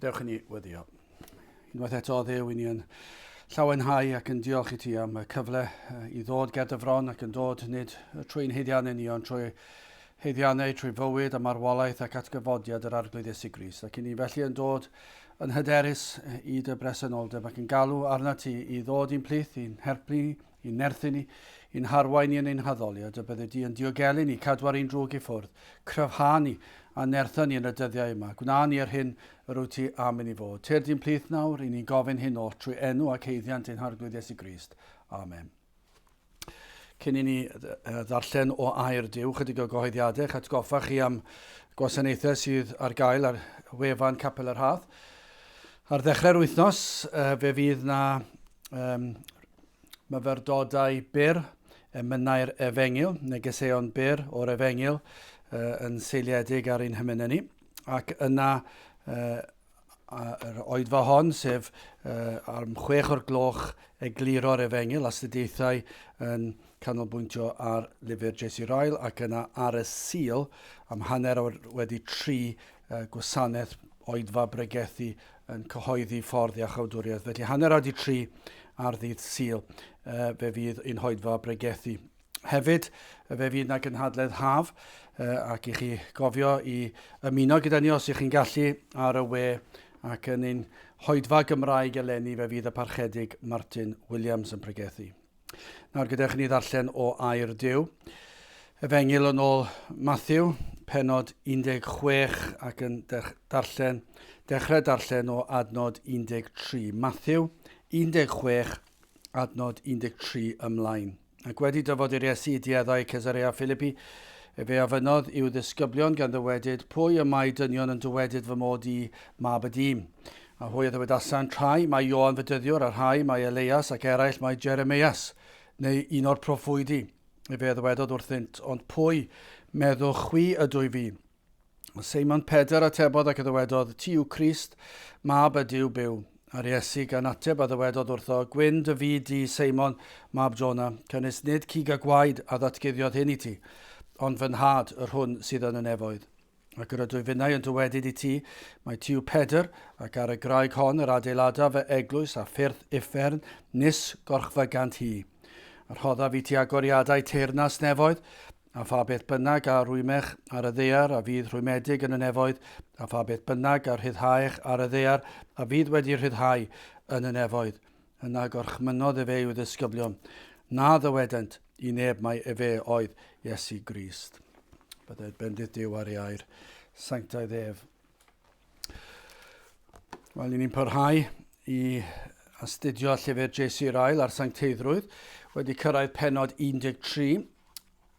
Gadewch i ni weddio. Unwaith eto, Dduw, i ni yn llawenhau ac yn diolch i ti am y cyfle i ddod ger dy fron ac yn dod nid trwy'n heiddiannau ni, ond trwy heiddiannau, trwy fywyd a marwolaeth ac atgyfodiad yr Arglwydd Iesu Grist. Ac i ni felly yn dod yn hyderus i dy bresenoldeb ac yn galw arna ti i ddod i'n plith, i'n helpu i'n nerthu ni, i'n harwain ni yn ein haddoliad, y byddi di yn diogelu ni, cadw ar ein drwg i ffwrdd, cryfha ni, a nertha ni yn y dyddiau yma. Gwna ni yr hyn yr wyt ti am i ni fod. Tyrd i'n plith nawr, i ni'n gofyn hyn oll trwy enw ac haeddiant ein Harglwydd Iesu Grist. Amen. Cyn i ni ddarllen o air Duw, chydig o gyhoeddiadau, eich atgoffa chi am gwasanaethau sydd ar gael ar wefan Capel yr Hath. Ar ddechrau'r wythnos, fe fydd na um, myfyrdodau byr, emynau'r Efengyl, negeseuon byr o'r Efengyl uh, yn seiliedig ar ein hymynau ni. Ac yna uh, yr oedfa hon, sef uh, am chwech o'r gloch egluro'r Efengyl, astudiaethau yn canolbwyntio ar lyfr J.C. Ryle ac yna ar y Sul am hanner awr wedi tri uh, gwasanaeth oedfa bregethu yn cyhoeddi ffordd iachawdwriaeth. Felly hanner awr wedi tri ar ddydd Sul uh, fe fydd un hoedfa bregethu. Hefyd, fe fydd na gynhadledd haf uh, ac i chi gofio i ymuno gyda ni os ych chi'n gallu ar y we ac yn ein hoedfa Gymraeg eleni fe fydd y parchedig Martin Williams yn pregethu. Nawr gadewch i ni ddarllen o air Duw. Efengyl yn ôl Matthew, penod 16 ac yn darllen, dechrau darllen o adnod 13. Matthew 16, adnod 13 ymlaen. Ac wedi dyfod i'r Iesu i dueddau Cesarea Philippi, efe a fynnodd i'w ddisgyblion gan ddywedyd, Pwy y mae dynion yn dywedyd fy mod i, mab y dyn? A hwy a ddywedasant, Rhai, mai Ioan Fedyddiwr, a rhai, mai Eleias, ac eraill, mai Jeremeias, neu un o'r proffwydi. Efe a ddywedodd wrthynt, Ond pwy, meddwch chwi, ydw i fi? Seimon Pedr atebodd ac a ddywedodd, Ti yw Crist, mab y Duw byw. A'r Iesu gan ateb a ddywedodd wrtho, Gwyn dy fyd di, Seimon, mab Jona, canys nid cig a gwaed a ddatguddiodd hyn i ti, ond fy nhad, yr hwn sydd yn y nefoedd. Ac yr ydwyf finnau yn dywedyd i ti, mai ti yw Pedr, ac ar y graig hon yr adeiladaf fy eglwys a phyrth uffern nis gorchfygant hi. A rhoddaf i ti agoriadau teyrnas nefoedd, a pha beth bynnag a rwymech ar y ddaear a fydd rhwymedig yn y nefoedd, a pha beth bynnag a rhyddhaech ar y ddaear a fydd wedi rhyddhau yn y nefoedd. Yna gorchmynnodd efe i'w ddisgyblion, na ddywedent i neb mai efe oedd Iesu Grist. Bydded bendith Duw ar ei air sanctaidd ef. Wel, ni'n parhau i astudio llyfr J.C. Ryle ar sancteiddrwydd, wedi cyrraedd penod 13,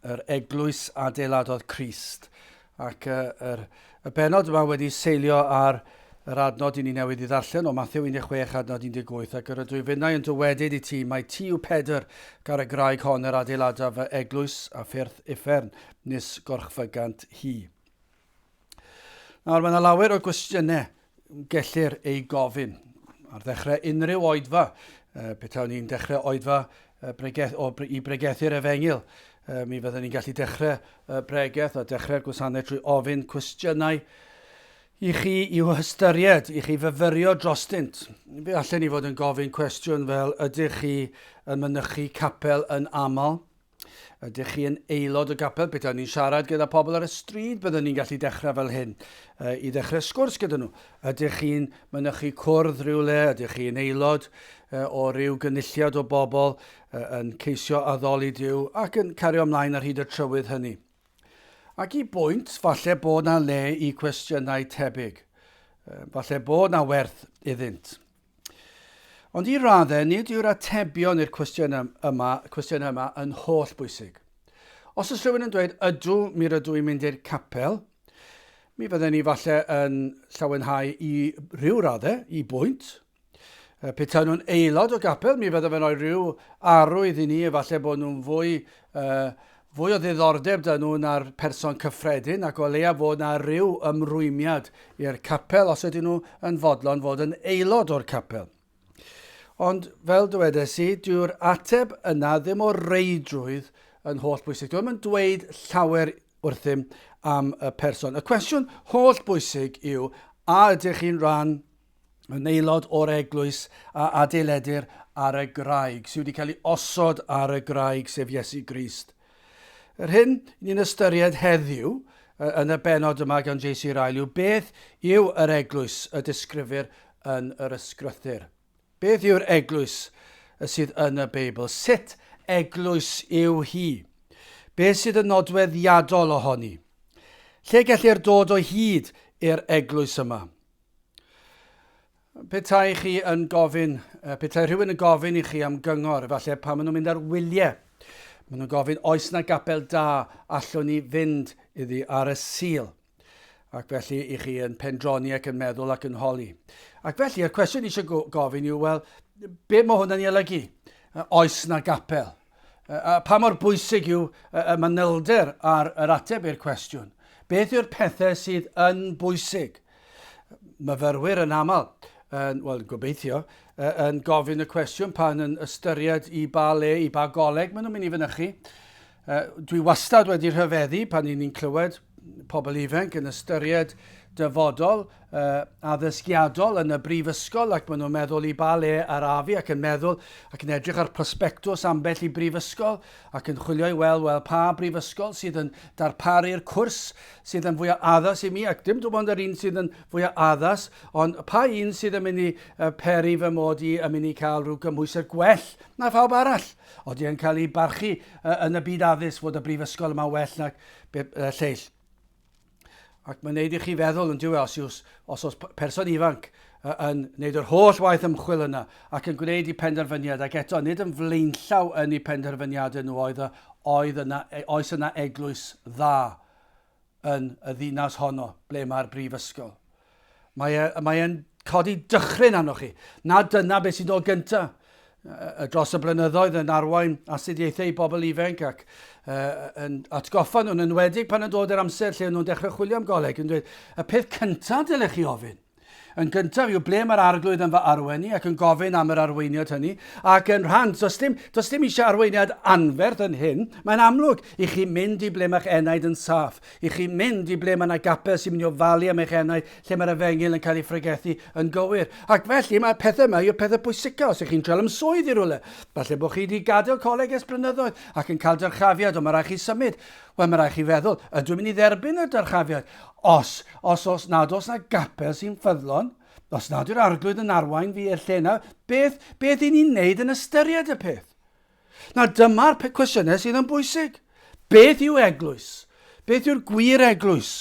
yr eglwys adeiladodd Crist. Ac uh, yr, y benod yma wedi seilio ar yr adnod i ni newydd i ddarllen o Matthew 16 adnod 18 ac yr ydw i finnau yn dywedyd i ti mai ti yw Pedr gar y graig hon yr adeiladaf fy eglwys a ffyrth uffern nis gorchfygant hi. Nawr, mae yna lawer o gwestiynau gellir eu gofyn ar ddechrau unrhyw oedfa. Petawn ni'n dechrau oedfa bregeth, o, i bregethu'r efengyl, mi fyddwn ni'n gallu dechrau bregeth a dechrau'r gwasanaeth trwy ofyn cwestiynau i chi i'w hystyried, i chi fyfyrio drostynt. Fe allen ni fod yn gofyn cwestiwn fel ydych chi yn mynychu capel yn aml? Ydych chi yn aelod o gapel? Petai ni'n siarad gyda pobl ar y stryd, byddwn ni'n gallu dechrau fel hyn i ddechrau sgwrs gyda nhw. Ydych chi'n mynychu cwrdd rhywle? Ydych chi'n aelod o ryw gynulliad o bobl yn ceisio addoli Duw ac yn cario ymlaen ar hyd y trywydd hynny? Ac i bwynt, falle bod na le i cwestiynau tebyg. Falle bod na werth iddynt. Ond i raddau, nid yw'r atebion i'r cwestiynau yma, cwestiynau yma yn holl bwysig. Os oes rhywun yn dweud, ydw, mi rydw i'n mynd i'r capel, mi fydden ni falle yn llawenhau i ryw raddau, i bwynt. Petai nhw'n aelod o gapel, mi fydde fe'n rhoi rhyw arwydd i ni, efallai bod nhw'n fwy, uh, fwy o ddiddordeb 'da nhw na'r person cyffredin ac o leia fod 'na ryw ymrwymiad i'r capel os ydyn nhw yn fodlon fod yn aelod o'r capel. Ond fel dywedes i, dyw'r ateb yna ddim o reidrwydd yn holl bwysig. Dwi ddim yn dweud llawer wrthym am y person. Y cwestiwn holl bwysig yw, a ydych chi'n rhan Yn aelod o'r eglwys a adeiledir ar y graig, sydd wedi cael ei osod ar y graig, sef Iesu Grist. Yr hyn ni'n ystyried heddiw yn y benod yma gan J.C. Ryle yw beth yw yr eglwys y disgrifir yn yr ysgrythur. Beth yw'r eglwys sydd yn y Beibl? Sut eglwys yw hi? Beth sydd yn nodweddiadol ohoni? Lle gellir dod o hyd i'r eglwys yma? Petai chi yn gofyn, petai rhywun yn gofyn i chi am gyngor, efallai pan maen nhw'n mynd ar wyliau, maen nhw'n gofyn, oes na gapel da allwn ni fynd iddi ar y Sul? Ac felly i chi yn pendroni ac yn meddwl ac yn holi. Ac felly, y cwestiwn eisiau gofyn yw, wel, be mae hwn yn ei olygu? Oes na gapel? A pa mor bwysig yw y manylder ar yr ateb i'r cwestiwn? Beth yw'r pethau sydd yn bwysig? Myfyrwyr yn aml, yn, wel, gobeithio, yn gofyn y cwestiwn pan yn ystyried i ba le, i ba goleg maen nhw'n mynd i fynychu. Dwi wastad wedi rhyfeddu pan ni'n clywed pobl ifanc yn ystyried dyfodol uh, addysgiadol yn y brifysgol ac maen nhw'n meddwl i ba le ar afi ac yn meddwl ac yn edrych ar prospectus ambell i brifysgol ac yn chwilio i weld wel, pa brifysgol sydd yn darparu'r cwrs sydd yn fwyaf addas i mi ac dim dim ond yr un sydd yn fwyaf addas ond pa un sydd yn mynd i uh, peri fy mod i yn mynd i cael rhyw gymhwyser gwell na phawb arall. Oeddi yn cael ei barchu uh, yn y byd addysg fod y brifysgol yma well nag lleill. Ac mae'n neud i chi feddwl yn diwedd, os, os, os oes person ifanc yn neud yr holl waith ymchwil yna ac yn gwneud eu penderfyniad ac eto nid yn flaenllaw yn eu penderfyniadau nhw oedd, oedd yna, e, oes yna eglwys dda yn y ddinas honno ble mae'r brifysgol. Mae, e, mae e'n codi dychryn arnoch chi. Na dyna beth sy'n dod gyntaf dros y blynyddoedd yn arwain astudiaethau i bobl ifanc ac uh, yn atgoffa nhw'n enwedig pan yn dod yr amser lle nhw'n dechrau chwilio am goleg yn dweud y peth cyntaf dylech chi ofyn Yn gyntaf yw ble mae'r arglwydd yn fy arwain i ac yn gofyn am yr arweiniad hynny ac yn rhan, does dim, does dim eisiau arweiniad anferth yn hyn, mae'n amlwg i chi mynd i ble mae'ch enaid yn saff, i chi mynd i ble mae yna gapel sy'n mynd i ofalu am eich enaid, lle mae'r efengyl yn cael ei phregethu yn gywir. Ac felly mae'r pethau yma yw'r pethau pwysica os ych chi'n trial am swydd i rywle. Falle bod chi wedi gadael coleg ers blynyddoedd ac yn cael dyrchafiad, ond mae rhaid chi symud. Wel, mae rhaid chi feddwl, ydw i'n mynd i dderbyn y dyrchafiad? Os, os, os nad oes na gapel sy'n ffyddlon, os nad yw'r arglwydd yn arwain fi i'r lle yna, beth, beth i ni'n neud yn ystyried y peth? Na dyma'r cwestiynau sydd yn bwysig. Beth yw eglwys? Beth yw'r gwir eglwys?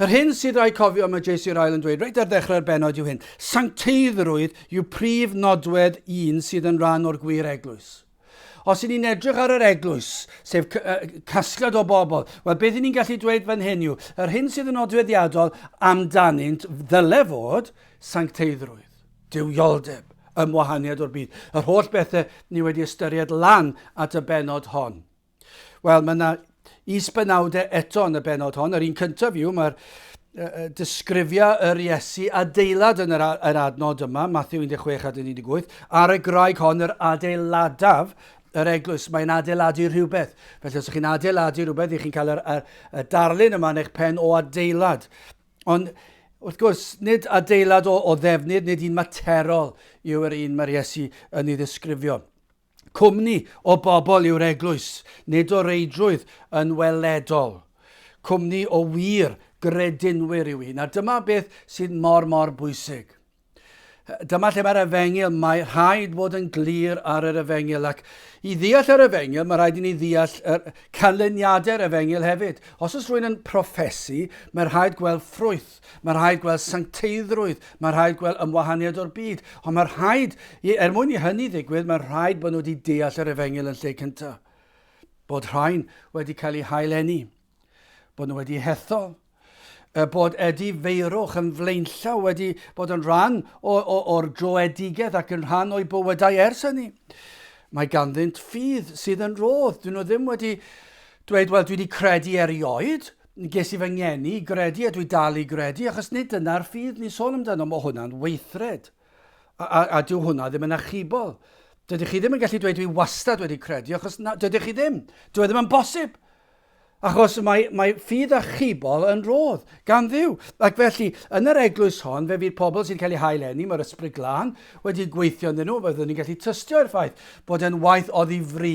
Yr hyn sydd rhaid cofio mae J.C. Ryle yn dweud reit ar ddechrau'r bennod yw hyn. Sancteiddrwydd yw prif nodwedd un sydd yn rhan o'r gwir eglwys. Os y'n ni'n edrych ar yr eglwys, sef casgliad o bobl, wel beth y'n ni'n gallu dweud fan hyn yw, yr hyn sydd yn nodweddiadol amdanynt ddyle fod sancteiddrwydd, duwioldeb, ymwahaniad o'r byd. Yr holl bethau ni wedi ystyried lan at y bennod hon. Wel, mae yna is-benawdau eto yn y bennod hon. Yr un cyntaf yw, mae'r disgrifia yr Iesu adeilad yn yr, yr adnod yma, Matthew 16 a 18, ar y graig hon yr adeiladaf yr eglwys. Mae'n adeiladu rhywbeth. Felly os ydych chi'n adeiladu rhywbeth, ych chi'n cael yr, yr, y darlun yma yn eich pen o adeilad. Ond wrth gwrs, nid adeilad o, o ddefnydd, nid un materol yw yr un mae'r Iesu yn ei ddisgrifio. Cwmni o bobl yw'r eglwys, nid o reidrwydd yn weledol. Cwmni o wir gredinwyr yw hi. Nawr dyma beth sydd mor mor bwysig. Dyma lle mae'r efengyl, mae rhaid bod yn glir ar yr efengyl ac i ddeall yr efengyl mae rhaid i ni ddeall yr canlyniadau'r efengyl hefyd. Os oes rhywun yn proffesu, mae rhaid gweld ffrwyth. Mae rhaid gweld sancteiddrwydd, mae rhaid gweld ymwahaniad o'r byd, ond mae rhaid, er mwyn i hynny ddigwydd, mae rhaid bod nhw wedi deall yr efengyl yn lle cyntaf. Bod rhain wedi cael eu haileni, bod nhw wedi hethol, bod edifeirwch yn flaenllaw wedi bod yn rhan o'r droedigedd ac yn rhan o'i bywydau ers hynny. Mae ganddynt ffydd sydd yn rodd. Dyn nhw ddim wedi dweud, wel, dwi wedi credu erioed, Ges i fy ngeni i gredu a dwi dal i gredu, achos nid dyna'r ffydd ni'n sôn amdano, mae hwnna'n weithred. A, a, a dyw hwnna ddim yn achubol. Dydych chi ddim yn gallu dweud dwi wastad wedi credu, achos na, dydych chi ddim. Dyw e ddim yn bosib. Achos mae, mae ffydd achubol yn rhodd gan Dduw. Ac felly, yn yr eglwys hon, fe fydd pobl sy'n cael eu hail-eni, mae'r Ysbryd Glân wedi gweithio ynddyn nhw, byddwn ni'n gallu tystio i'r ffaith bod e'n waith oddi fri,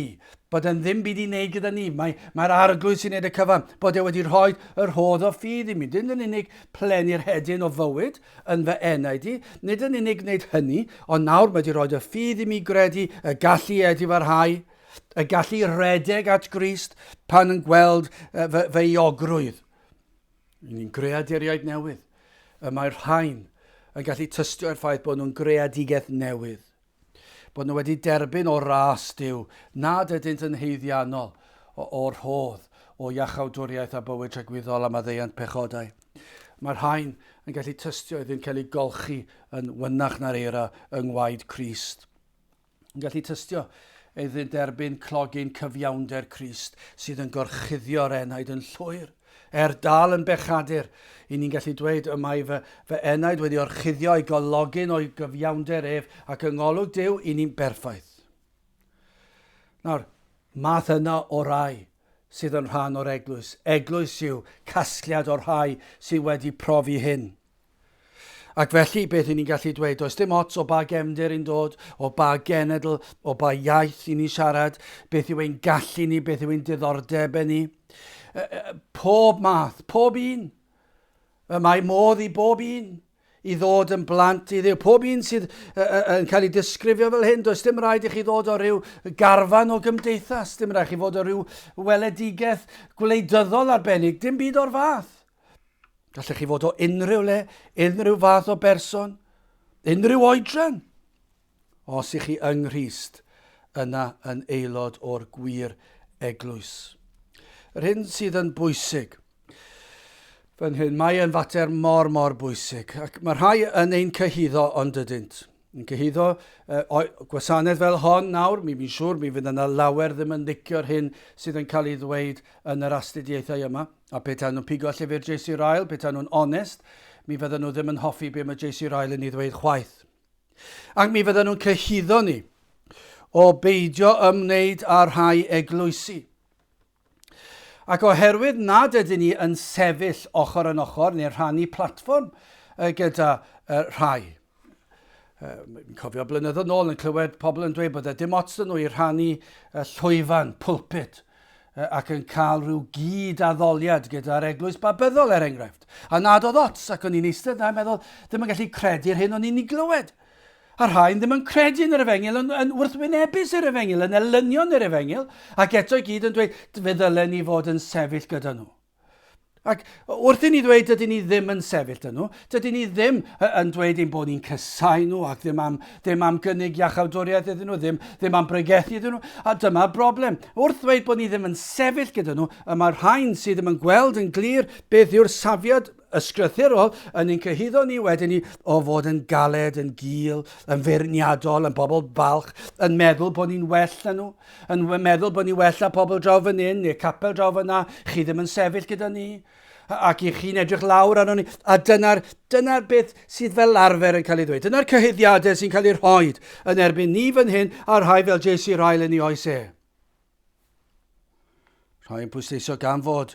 bod e'n ddim byd i wneud gyda ni, mae, mae'r Arglwydd sy'n wneud y cyfan, bod e wedi rhoi y rhodd o ffydd i mi, dim yn unig plennu'r hedyn o fywyd yn fy enaid i, nid yn unig wneud hynny, ond nawr mae wedi rhoi y ffydd i mi gredu y gallu edifarhau, y gallu redeg at Grist pan yn gweld fy, fy iogrwydd. Ni'n greaduriaid newydd. Y mae'r rhain yn gallu tystio i'r ffaith bod nhw'n greadigaeth newydd. Bod nhw wedi derbyn o ras Duw nad ydynt yn haeddiannol o'r rhodd o iachawdwriaeth a bywyd tragwyddol a maddeuant pechodau. Mae'r rhain yn gallu tystio iddynt cael eu golchi yn wynach na'r eira yng ngwaed Crist. yn gallu tystio iddynt derbyn clogyn cyfiawnder Crist sydd yn gorchuddio'r enaid yn llwyr. Er dal yn bechadur, i ni'n gallu dweud y mae fy, fy enaid wedi orchuddio ei gologyn o'i gyfiawnder ef ac yng ngolwg Duw i ni'n berffaith. Nawr, math yna o rai sydd yn rhan o'r eglwys. Eglwys yw casgliad o'r rhai sydd wedi profi hyn. Ac felly, beth i ni'n gallu dweud, does dim ots o ba gefndir i'n dod, o ba genedl, o ba iaith i ni'n siarad, beth yw ein gallu ni, beth yw ein diddordebau ni. Pob math, pob un. Y mae modd i bob un i ddod yn blant i Dduw. Pob un sydd yn cael ei disgrifio fel hyn, does dim rhaid i chi ddod o ryw garfan o gymdeithas, dim rhaid i chi fod o ryw weledigaeth gwleidyddol arbennig, dim byd o'r fath. Gallech chi fod o unrhyw le, unrhyw fath o berson, unrhyw oedran. Os ych chi yng Nghrist, yna yn aelod o'r gwir eglwys. Yr hyn sydd yn bwysig fan hyn, mae yn fater mor, mor bwysig, ac mae rhai yn ein cyhuddo ond ydynt. Yn cyhuddo uh, gwasanaeth fel hon nawr, mi fi'n siŵr mi fydd yna lawer ddim yn licio'r hyn sydd yn cael ei ddweud yn yr astudiaethau yma. A petai nhw'n pigo llyfr JC Ryle, petai nhw'n onest, mi fydden nhw ddim yn hoffi be mae JC Ryle yn ei ddweud chwaith. Ac mi fydden nhw'n cyhuddo ni o beidio ymwneud â rhai eglwysi. Ac oherwydd nad ydyn ni yn sefyll ochr yn ochr neu rhannu platfform gyda rhai. Fi'n cofio blynyddoedd nôl yn clywed pobl yn dweud bod e dim ots 'da nhw i rhannu llwyfan, pulpit, ac yn cael rhyw gyd-addoliad gyda'r eglwys Babyddol, er enghraifft. A nad oedd ots, ac o'n i'n eistedd 'na yn meddwl, ddim yn gallu credu'r hyn o'n i'n ei glywed. A rhai ddim yn credu yn yr efengyl, yn, yn wrthwynebus i'r efengyl, yn elynion i'r efengyl, ac eto i gyd yn dweud, fe ddylen ni fod yn sefyll gyda nhw. Ac wrth i ni ddweud dydyn ni ddim yn sefyll dyn nhw, dydyn ni ddim yn dweud ein bod ni'n cysau nhw ac ddim am, ddim am gynnig iachawdwriaeth iddyn nhw, ddim, ddim am bregethu iddyn nhw. A dyma'r broblem. Wrth ddweud bod ni ddim yn sefyll gyda nhw, y mae'r rhain sydd ddim yn gweld yn glir beth yw'r safiad ysgrythurol yn ein cyhuddo ni wedyn ni o fod yn galed, yn gul, yn feirniadol, yn bobl balch, yn meddwl bod ni'n well na nhw, yn meddwl bod ni'n well na pobl draw fan hyn neu'r capel draw fan'na, chi ddim yn sefyll gyda ni, ac i chi'n edrych lawr arno ni. A dyna'r dyna beth sydd fel arfer yn cael ei ddweud. Dyna'r cyhuddiadau sy'n cael eu rhoi yn erbyn ni fan hyn a'r rhai fel J.C. Ryle yn ei oes e. Rhai yn pwysleisio gan fod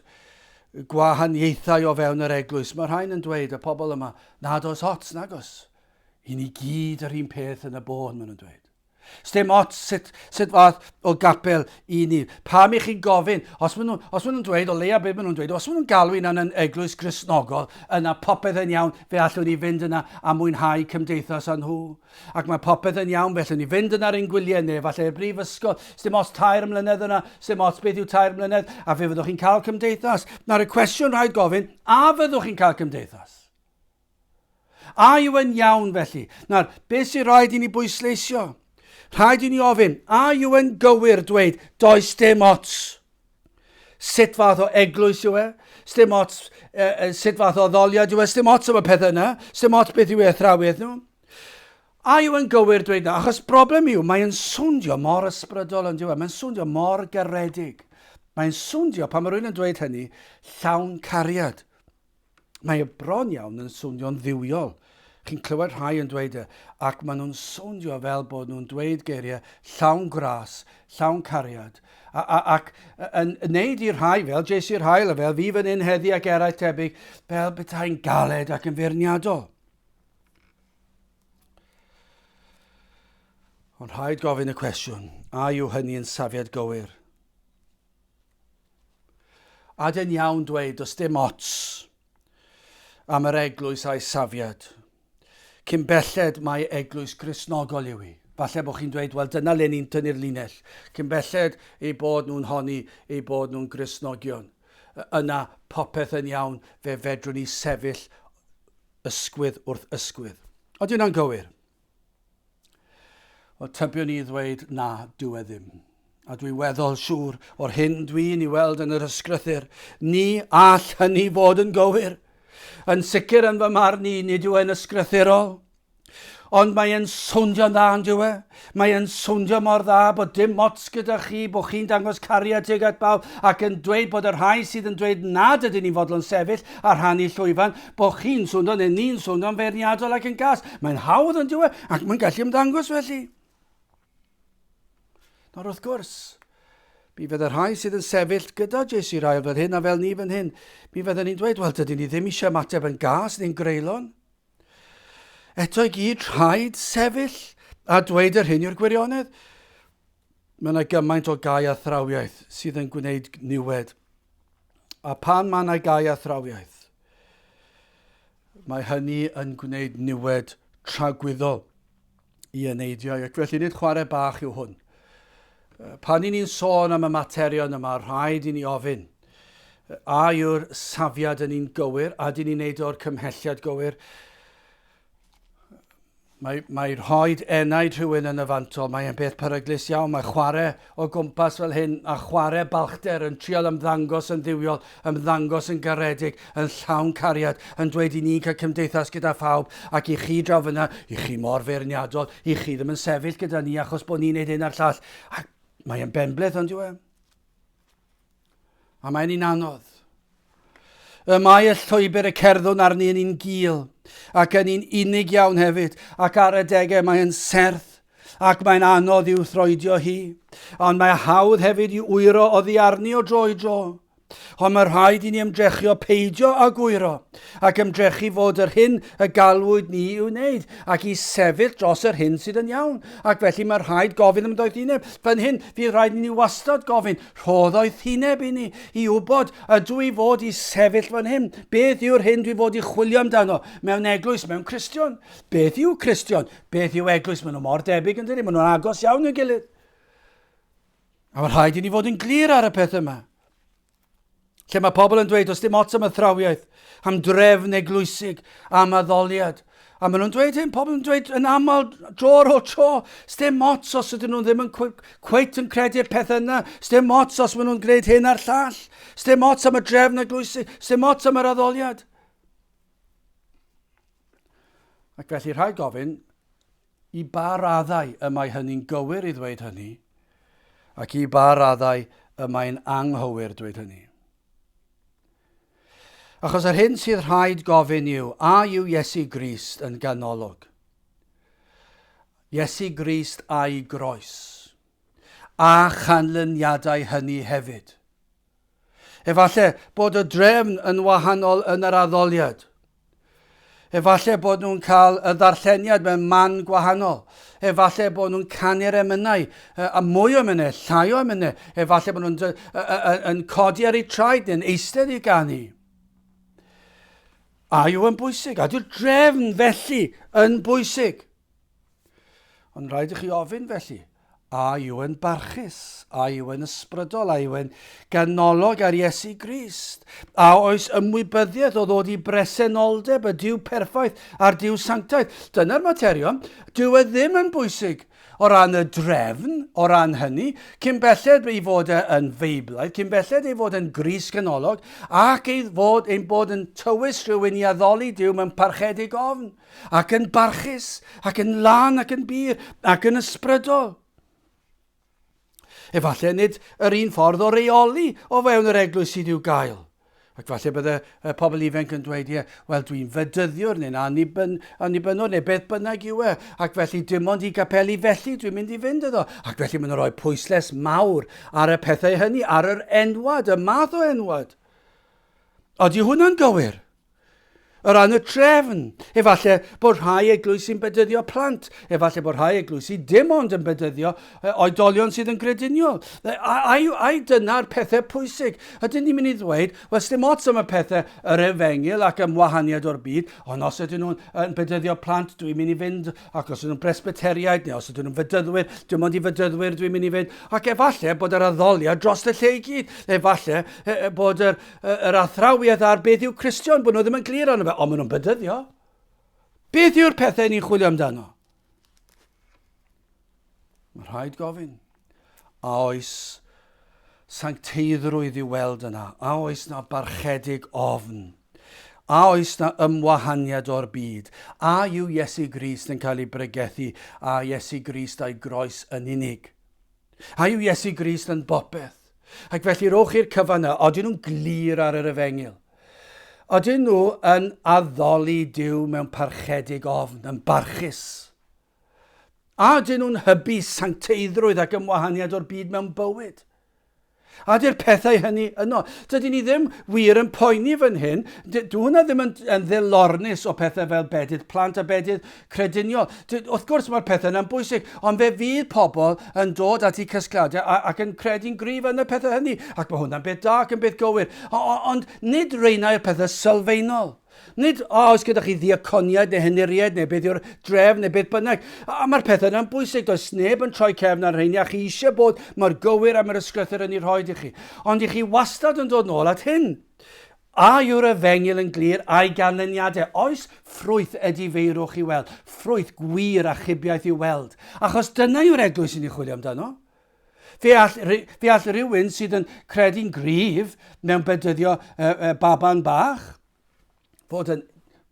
gwahaniaethau o fewn yr eglwys. Mae rhain yn dweud, y pobl yma, nad oes ots, nag oes. I ni gyd yr un peth yn y bôn, maen nhw'n dweud. Sdim ots sut, sut fath o gapel i ni. Pam i chi'n gofyn, os maen nhw'n nhw dweud, o leia beth maen nhw'n dweud, os maen nhw'n galw hunan yn eglwys Gristnogol, yna popeth yn iawn, fe allwn ni fynd yna a mwynhau cymdeithas â nhw. Ac mae popeth yn iawn, felly ni fynd yna ar ein gwyliau neu efallai i'r brifysgol. Sdim ots tair mlynedd yna, sdim ots beth yw tair mlynedd, a fe fyddwch chi'n cael cymdeithas. Nawr y cwestiwn rhaid gofyn, a fyddwch chi'n cael cymdeithas? A yw yn iawn felly? Nawr, beth sy'n rhaid i ni bwysleisio? Rhaid i ni ofyn, a yw yn gywir dweud, does dim ots? Sut fath o eglwys yw e? Sdim ots e, sut fath o addoliad yw e? Sdim ots am y pethau yna. Sdim ots beth yw eu athrawiaeth nhw. A yw yn gywir dweud na? Achos broblem yw, mae'n swndio mor ysbrydol yn diwedd. Mae'n swndio mor garedig. Mae'n swndio, pan mae rhywun yn dweud hynny, llawn cariad. Mae e bron iawn yn swnio'n dduwiol. Chi'n clywed rhai yn dweud e, ac maen nhw'n sowndio fel bod nhw'n dweud geiriau llawn gras, llawn cariad, a, a, ac yn wneud i rhai fel JC Rhael a fel fi fan hyn heddi ac eraill tebyg, fel petai'n galed ac yn feirniadol. Ond rhaid gofyn y cwestiwn, a yw hynny yn safiad gywir? A dyn iawn dweud, does dim ots am yr eglwys a'i safiad. Cyn belled mae eglwys Gristnogol yw hi. Falle bod chi'n dweud, wel dyna le ni'n tynnu'r linell. Cyn belled eu bod nhw'n honni eu bod nhw'n Gristnogion. Yna popeth yn iawn, fe fedrwn ni sefyll ysgwydd wrth ysgwydd. Ydy hwnna'n gywir? Wel, tybiwn i ddweud na, dyw e ddim. A dwi weddol siŵr o'r hyn dwi'n i weld yn yr ysgrythyr, ni all hynny fod yn gywir. Yn sicr yn fy marn i, nid yw e'n ysgrythurol. Ond mae e'n sowndio'n dda, yn dyw e? Mae e'n swndio mor dda bod dim ots gyda chi, bod chi'n dangos cariad tuag at bawb ac yn dweud bod y rhai sydd yn dweud nad ydyn ni'n fodlon sefyll a rhannu llwyfan, bod chi'n swnio neu ni'n swnio'n feirniadol ac yn gas. Mae'n hawdd yn dyw e ac mae'n gallu ymddangos felly. Nawr wrth gwrs, mi fydd y rhai sydd yn sefyll gyda JC Ryle fel hyn a fel ni fan hyn, mi fydden ni'n dweud, wel, dydyn ni ddim eisiau ymateb yn gas neu'n greulon. Eto i gyd, rhaid sefyll a dweud yr hyn yw'r gwirionedd. Mae yna gymaint o gau athrawiaeth sydd yn gwneud niwed. A pan mae yna gau athrawiaeth, mae hynny yn gwneud niwed tragwyddol i eneidiau, ac felly nid chwarae bach yw hwn. Pan i ni'n sôn am y materion yma, rhaid i ni ofyn, a yw'r safiad yn un gywir, a dyn ni'n neud o'r cymhelliad gywir? Mae, mae rhoi enaid rhywun yn y fantol, mae'n beth peryglus iawn. Mae chwarae o gwmpas fel hyn a chwarae balchder yn trial ymddangos yn ddiwiol, ymddangos yn garedig, yn llawn cariad, yn dweud i ni'n cael cymdeithas gyda phawb ac i chi draw fyna, i chi mor feirniadol, i chi ddim yn sefyll gyda ni achos bod ni'n neud hyn a'r llall. Ac mae'n benbleth ond yw e? A mae'n un anodd. Y mae y llwybr y cerddwn arni yn un gul, ac yn un unig iawn hefyd, ac ar adegau mae'n serth, ac mae'n anodd i'w throedio hi. Ond mae hawdd hefyd i wyro oddi arni o dro i dro. Ond mae rhaid i ni ymdrechio peidio â gwyro, ac ymdrechu fod yr hyn y galwyd ni i'w wneud, ac i sefyll dros yr hyn sydd yn iawn. Ac felly mae rhaid gofyn am doethineb. Fan hyn, fydd rhaid i ni wastad gofyn, rho ddoethineb i ni, i wybod ydw i fod i sefyll fan hyn. Beth yw'r hyn dwi fod i chwilio amdano mewn eglwys, mewn Cristion? Beth yw Cristion? Beth yw eglwys? Maen nhw mor debyg yn dydyn, maen nhw'n agos iawn i'w gilydd. A mae rhaid i ni fod yn glir ar y peth yma. Lle mae pobl yn dweud, does dim ots am athrawiaeth, am drefn eglwysig, am addoliad. A maen nhw'n dweud hyn, pobl yn dweud yn aml dro ar ôl tro, sdim ots os ydyn nhw ddim yn cweit yn credu'r peth yna, sdim ots os maen nhw'n gwneud hyn a'r llall, sdim ots am y drefn eglwysig, sdim ots am yr addoliad. Ac felly rhaid gofyn, I ba raddau y mae hynny'n gywir i ddweud hynny, ac i ba raddau y mae'n anghywir dweud hynny? Achos yr hyn sydd rhaid gofyn yw, a yw Iesu Grist yn ganolog? Iesu Grist a'i groes, a chanlyniadau hynny hefyd. Efallai bod y drefn yn wahanol yn yr addoliad. Efallai bod nhw'n cael y ddarlleniad mewn man gwahanol. Efallai bod nhw'n canu'r emynau, a mwy o emynau, llai o emynau. Efallai bod nhw'n yn codi ar eu traed neu'n eistedd i ganu. A yw yn bwysig? A yw'r drefn felly yn bwysig? Ond rhaid i chi ofyn felly, a yw e'n barchus? A yw e'n ysbrydol? A yw e'n ganolog ar Iesu Grist? A oes ymwybyddiaeth o ddod i bresenoldeb y Duw perffaith a'r Duw sanctaidd? Dyna'r materion. Dyw e ddim yn bwysig o ran y drefn, o ran hynny, cyn belled ei fod e yn Feiblaidd, cyn belled ei fod yn Grist ganolog, ac ei fod ein bod yn tywys rhywun i addoli Duw mewn parchedig ofn. ac yn barchus, ac yn lân ac yn bur, ac yn ysbrydol. Efallai nid yr un ffordd o reoli o fewn yr eglwys sydd i'w gael. Ac falle bydde y pobl ifanc yn dweud, ie, wel dwi'n fedyddiwr neu'n anniben, annibynnwr neu beth bynnag yw e, ac felly dim ond i gapeli felly dwi'n mynd i fynd iddo. Ac felly maen nhw'n rhoi pwysles mawr ar y pethau hynny, ar yr enwad, y math o enwad. Ydy hwnna'n gywir? O ran y trefn, efallai bod rhai eglwysi'n bedyddio plant, efallai bod rhai eglwysi dim ond yn bedyddio oedolion sydd yn grediniol. Ai, ai dyna'r pethau pwysig? Ydyn ni'n mynd i ddweud, wel, sdim ots am y pethau yr efengyl ac am wahaniad o'r byd, ond os ydyn nhw'n yn bedyddio plant, dwi'n mynd i fynd, ac os ydyn nhw'n bresbyteriaid, neu os ydyn nhw'n fedyddwyr, dim ond i fedyddwyr dwi'n mynd i fynd. Ac efallai bod yr addoliad dros y lle i gyd. Efallai bod yr, yr athrawiaeth ar beth yw Cristion, bod nhw ddim yn glir arno fe, ond maen nhw'n bedyddio. Beth yw'r pethau ni'n chwilio amdano? Mae rhaid gofyn, a oes sancteiddrwydd i'w weld yna? A oes na barchedig ofn? A oes na ymwahaniad o'r byd? A yw Iesu Grist yn cael ei bregethu a Iesu Grist a'i groes yn unig? A yw Iesu Grist yn bopeth? Ac felly rhowch chi'r cyfan yna, odyn nhw'n glir ar yr efengyl? Odyn nhw yn addoli Duw mewn parchedig ofn, yn barchus? A ydyn nhw'n hybu sancteiddrwydd ac ymwahaniad o'r byd mewn bywyd? A ydy'r pethau hynny yno? Dydyn ni ddim wir yn poeni fan hyn. Dwi hwnna ddim yn, yn ddilornus o pethau fel bedydd plant a bedydd crediniol. Wrth gwrs mae'r pethau yna'n bwysig, ond fe fydd pobl yn dod at eu casgliadau ac yn credu'n gryf yn y pethau hynny. Ac mae hwnna'n beth da ac yn beth gywir. Ond nid reina yw'r pethau sylfaenol. Nid, o, oes gyda chi ddiaconiaid neu henuriaid neu beth yw'r drefn neu beth bynnag. A mae'r pethau yna'n bwysig, does neb yn troi cefn ar rheini a chi eisiau bod mor gywir am yr ysgrythur yn ei rhoi i chi. Ond i chi wastad yn dod nôl at hyn. A yw'r efengyl yn glir a'i ganlyniadau? Oes ffrwyth edifeirwch i weld, ffrwyth gwir achubiaeth i'w weld? Achos dyna yw'r eglwys i ni chwilio amdano. Fe all, fe all rhywun sydd yn credu'n gryf mewn bedyddio baban bach fod yn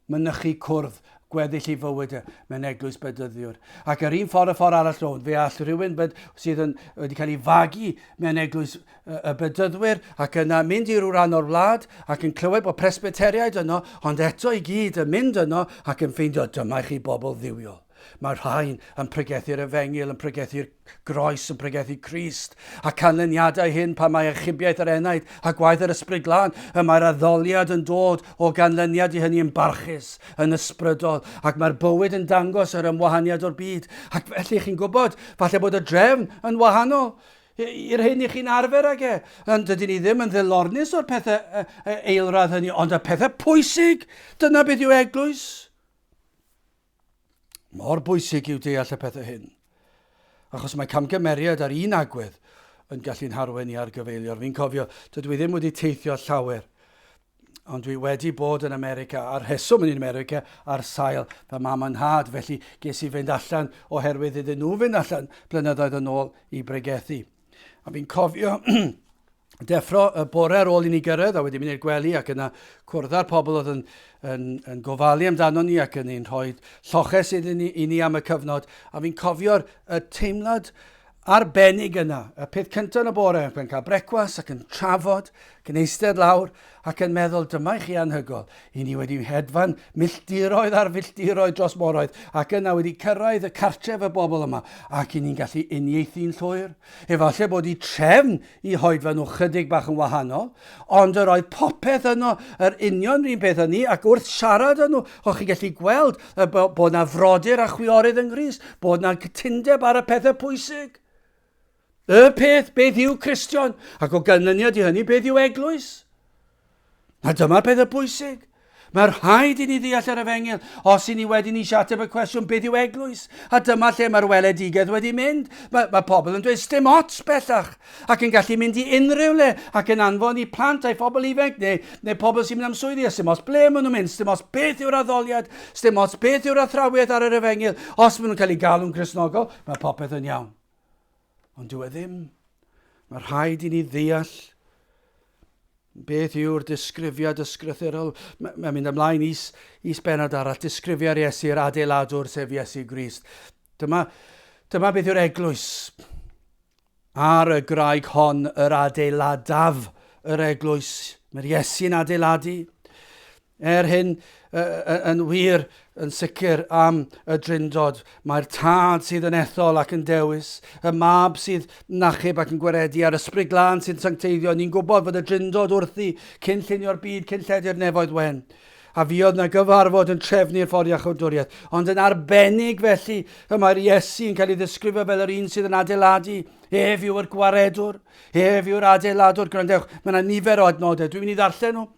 mynychu cwrdd gweddill ei fywyd e mewn eglwys bedyddiwr. Ac yr un ffordd y ffordd arall rownd, fe all rhywun bed, sydd yn, wedi cael ei fagu mewn eglwys y bedyddwyr ac yna mynd i ryw ran o'r wlad ac yn clywed bod presbyteriaid yno, ond eto i gyd yn mynd yno ac yn ffeindio dyma i chi bobl ddiwiol. Mae rhain yn pregethu'r efengyl, yn pregethu'r groes, yn pregethu Crist, a canlyniadau hyn pan mae achubiaeth yr enaid a gwaith yr Ysbryd Glân, y mae'r addoliad yn dod o ganlyniad i hynny yn barchus, yn ysbrydol, ac mae'r bywyd yn dangos yr ymwahaniad o'r byd. Ac felly chi'n gwybod, falle bod y drefn yn wahanol i'r hyn i chi'n arfer ag e. Ond dydyn ni ddim yn ddilornus o'r pethau eilradd hynny, ond y pethau pwysig, dyna beth yw eglwys. Mor bwysig yw deall y pethau hyn, achos mae camgymeriad ar un agwedd yn gallu'n harwen i argyfeilior. Fi'n cofio, dydw i ddim wedi teithio llawer, ond dwi wedi bod yn America, a'r rheswm yn America ar sail fy mam a'n nhad, felly ges i fynd allan oherwydd iddyn nhw fynd allan blynyddoedd yn ôl i bregethu. A fi'n cofio deffro y bore ar ôl i ni gyrraedd a wedi mynd i'r gwely ac yna cwrdd â'r pobl oedd yn, yn, yn gofalu amdano ni ac yn ein rhoi lloches iddyn ni, i ni am y cyfnod. A fi'n cofio'r y teimlad arbennig yna. Y peth cyntaf yn y bore, yn cael brecwas ac yn trafod, ac yn eistedd lawr ac yn meddwl, dyma i chi anhygol. I ni wedi hedfan milltiroedd ar filltiroedd dros moroedd ac yna wedi cyrraedd y cartref y bobl yma ac i ni'n gallu uniaethu'n llwyr. Efallai bod i trefn i hoedfa nhw chydig bach yn wahanol, ond yr oedd popeth yno yr union rhywun peth â ni, ac wrth siarad â nhw, o'ch chi'n gallu gweld bod na frodyr a chwiorydd yng Nghrist, bod na cytundeb ar y pethau pwysig. Y peth, beth yw Cristion? Ac o ganlyniad i hynny, beth yw eglwys? A dyma'r pethau pwysig. Mae rhaid i ni ddeall yr efengyl os i ni wedyn eisiau ateb y cwestiwn beth yw eglwys. A dyma lle mae'r weledigaeth wedi mynd. Mae, mae pobl yn dweud sdim ots bellach ac yn gallu mynd i unrhyw le ac yn anfon i plant a'i phobl ifanc neu, neu pobl sy'n mynd am swyddi a sdim ots ble maen nhw'n mynd, sdim ots beth yw'r addoliad, sdim ots beth yw'r athrawiaeth ar yr efengyl. Os maen nhw'n cael eu galw'n Gristnogol, mae popeth yn iawn. Ond dyw e ddim. Mae rhaid i ni ddeall Beth yw'r disgrifiad ysgrythurol? Mae'n mynd ymlaen is, is benod arall. Disgrifiad Iesu'r adeiladwr, sef Iesu Grist. Dyma, dyma beth yw'r eglwys. Ar y graig hon yr adeiladaf yr eglwys. Mae'r Iesu'n adeiladu. Er hyn, yn wir, yn sicr am y Drindod, mae'r Tad sydd yn ethol ac yn dewis, y Mab sydd yn achub ac yn gwaredu, a'r Ysbryd Glân sy'n sancteiddio. Ni'n gwybod fod y Drindod wrthi cyn llunio'r byd, cyn lledu'r nefoedd wen. A fuodd na gyfarfod yn trefnu'r ffordd iachawdwriaeth. Ond yn arbennig felly, y mae'r Iesu yn cael ei ddisgrifio fel yr un sydd yn adeiladu. Ef yw'r gwaredwr. Ef yw'r adeiladwr. Gwrandewch, mae yna nifer o adnodau. Dwi'n mynd i ddarllen nhw.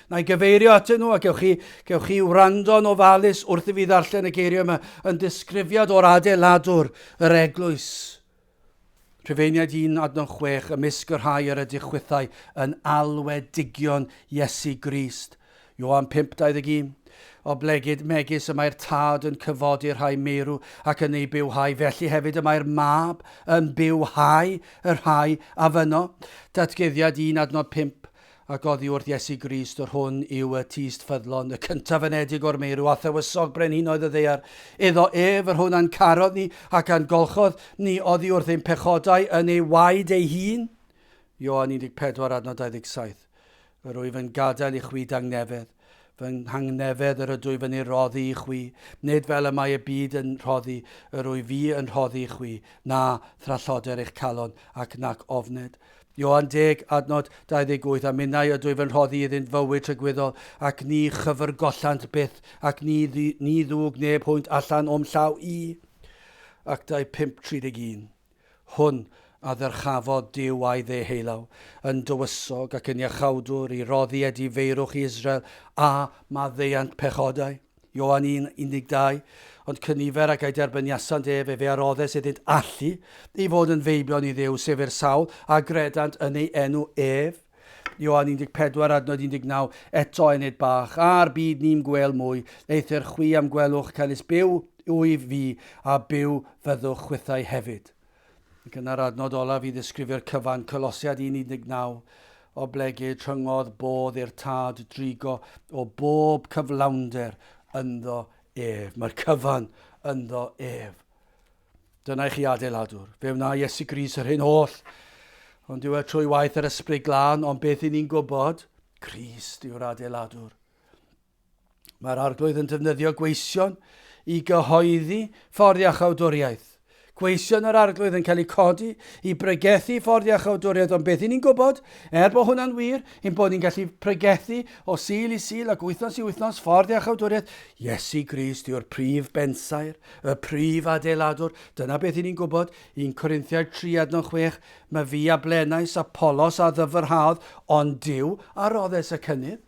Na i gyfeirio atyn nhw a gewch chi, gewch chi wrando'n ofalus wrth i fi ddarllen y geiriau yma yn disgrifiad o'r adeiladwr, yr eglwys. Rhufeiniaid 1 adnod 6, ymysg y rhai yr ydych chwithau yn alwedigion Iesu Grist. Ioan 5:21, Oblegid megis y mae'r Tad yn cyfodi'r rhai meirw ac yn eu bywhau, felly hefyd y mae'r Mab yn bywhau y rhai a fynno. Datguddiad 1 adnod 5, Ac oddi wrth Iesu Grist, yr hwn yw y tyst ffyddlon, y cyntaf anedig o'r meirw, a thywysog brenhinoedd y ddaear, iddo ef, yr hwn a'n carodd ni, ac a'n golchodd ni oddi wrth ein pechodau yn ei waed ei hun. Ioan 14 adnod 27. Yr wyf yn gadael i chwi dangnefedd, fy nghangnefedd yr ydwyf yn ei roddi i chwi, nid fel y mae y byd yn rhoddi, yr wyf fi yn rhoddi i chwi, na thralloder eich calon, ac nac ofned. Ioan 10, adnod 28, A minnau ydwyf yn rhoddi iddynt fywyd tragwyddol, ac ni chyfrgollant byth, ac ni, ni ddwg neb hwynt allan o'm llaw i. Actau 5, 31. Hwn a ddyrchafodd Duw a'i ddeheulaw, yn dywysog ac yn iachawdwr i roddi edifeirwch i Israel a maddeuant pechodau. Ioan 1, 12, Ond cynifer ag a'i derbyniasant ef, efe a roddes iddynt allu i fod yn feibion i Dduw, sef i'r sawl a gredant yn ei enw ef. Ioan 14, adnod 19, Eto enid bach, a'r byd ni'm gwêl mwy, eithr chwi a'm gwelwch, canys byw wyf fi, a byw fyddwch chwithau hefyd. Ac yna'r adnod olaf i ddisgrifio'r cyfan, Colosiad 1.19, oblegid rhyngodd bodd i'r Tad drigo o bob cyflawnder ynddo ef. Mae'r cyfan ynddo ef. Dyna i chi adeiladwr. Fe wna Iesu Grist yr hyn holl. Ond yw e trwy waith yr Ysbryd Glân, ond beth i ni'n gwybod? Crist yw'r adeiladwr. Mae'r Arglwydd yn defnyddio gweision i gyhoeddi ffordd iachawdwriaeth. Gweision yr Arglwydd yn cael eu codi i bregethu ffordd iachawdwriaeth, ond beth i ni'n gwybod, er bod hwnna'n wir, ein bod ni'n gallu pregethu o Sul i Sul ac wythnos i wythnos ffordd iachawdwriaeth, Iesu Grist yw'r prif bensaer, y prif adeiladwr. Dyna beth i ni'n gwybod, 1 Corinthiaid 3 adnod 6, Mae fi a blenais, Apollos a ddyfrhaodd, ond Duw a roddes y cynnydd.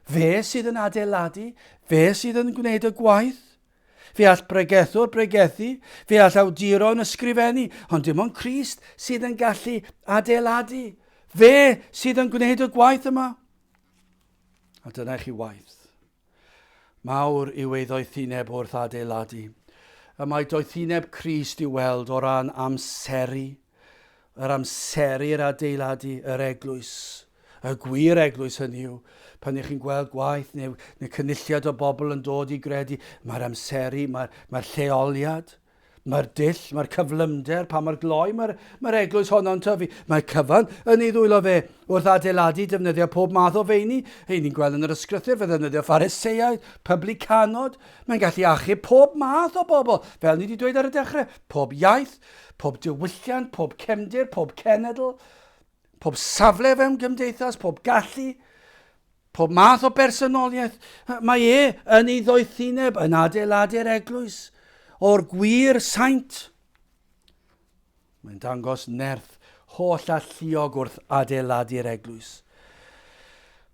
Fe sydd yn adeiladu, fe sydd yn gwneud y gwaith. Fe all bregethwr bregethu, fe all awduron ysgrifennu, ond dim ond Crist sydd yn gallu adeiladu. Fe sydd yn gwneud y gwaith yma. A dyna i chi waith. Mawr yw ei ddoethineb wrth adeiladu. Y mae doethineb Crist i'w weld o ran amseru, yr amseru'r adeiladu, yr eglwys, y gwir eglwys hynny yw, pan ych chi'n gweld gwaith neu, neu cynulliad o bobl yn dod i gredu, mae'r amseru, mae'r mae lleoliad, Mae'r dull, mae'r cyflymder, pa mor gloi mae'r mae eglwys honno'n tyfu. Mae cyfan yn ei ddwylo fe wrth adeiladu, defnyddio pob math o feini. Hyn ni'n gweld yn yr ysgrythur, fe ddefnyddio Phariseaid, publicanod. Mae'n gallu achub pob math o bobl, fel ni wedi dweud ar y dechrau. Pob iaith, pob diwylliant, pob cefndir, pob cenedl, pob safle fewn gymdeithas, pob gallu. Pob math o bersonoliaeth, mae e yn ei ddoethineb yn adeiladu'r eglwys o'r gwir saint. Mae'n dangos nerth holl alluog wrth adeiladu'r eglwys.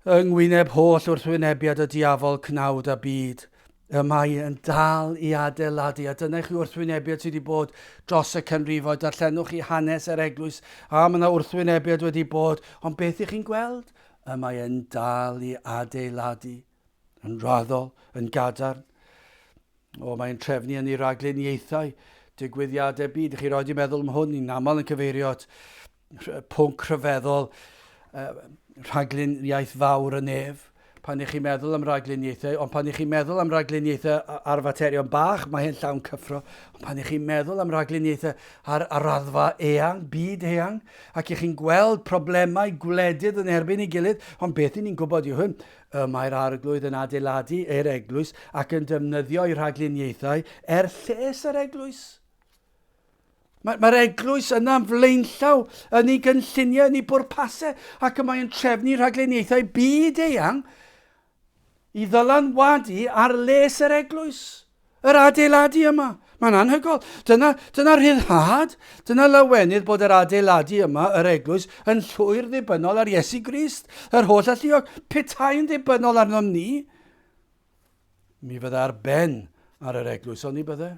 Yng ngwyneb holl wrthwynebiad y diafol, cnawd a byd, y mae yn dal i adeiladu. A dyna i chi wrthwynebiad sydd wedi bod dros y canrifoedd. Darllenwch chi hanes yr eglwys, a mae yna wrthwynebiad wedi bod. Ond beth ych chi'n gweld? Y mae e'n dal i adeiladu, yn raddol, yn gadarn. O, mae'n trefnu yn ei ragluniaethau, digwyddiadau byd. Chi roed i meddwl am hwn, ni'n aml yn cyfeirio at pwnc rhyfeddol, rhagluniaeth fawr y nef. pan ych chi'n meddwl am ragluniaethau, ond pan ych chi'n meddwl am ragluniaethau ar faterion bach, mae hyn llawn cyffro, ond pan ych chi'n meddwl am ragluniaethau ar, ar raddfa eang, byd eang, ac ych chi'n gweld problemau gwledydd yn erbyn ei gilydd, ond beth i ni'n gwybod yw hyn, y mae'r arglwydd yn adeiladu eir eglwys ac yn defnyddio ei rhagluniaethau er lles yr eglwys. Mae'r mae eglwys yna'n flaenllaw yn ei gynlluniau, yn ei bwrpasau, ac y mae'n trefnu rhagluniaethau byd eang i ddylanwadu ar les yr eglwys, yr adeiladu yma. Mae'n anhygoel. Dyna, dyna rhyddhad, dyna lawenydd bod yr adeiladu yma, yr eglwys, yn llwyr ddibynnol ar Iesu Grist, yr holl alluog. Petai'n ddibynnol arnom ni, mi fydda ar ben ar yr eglwys, oni bydde?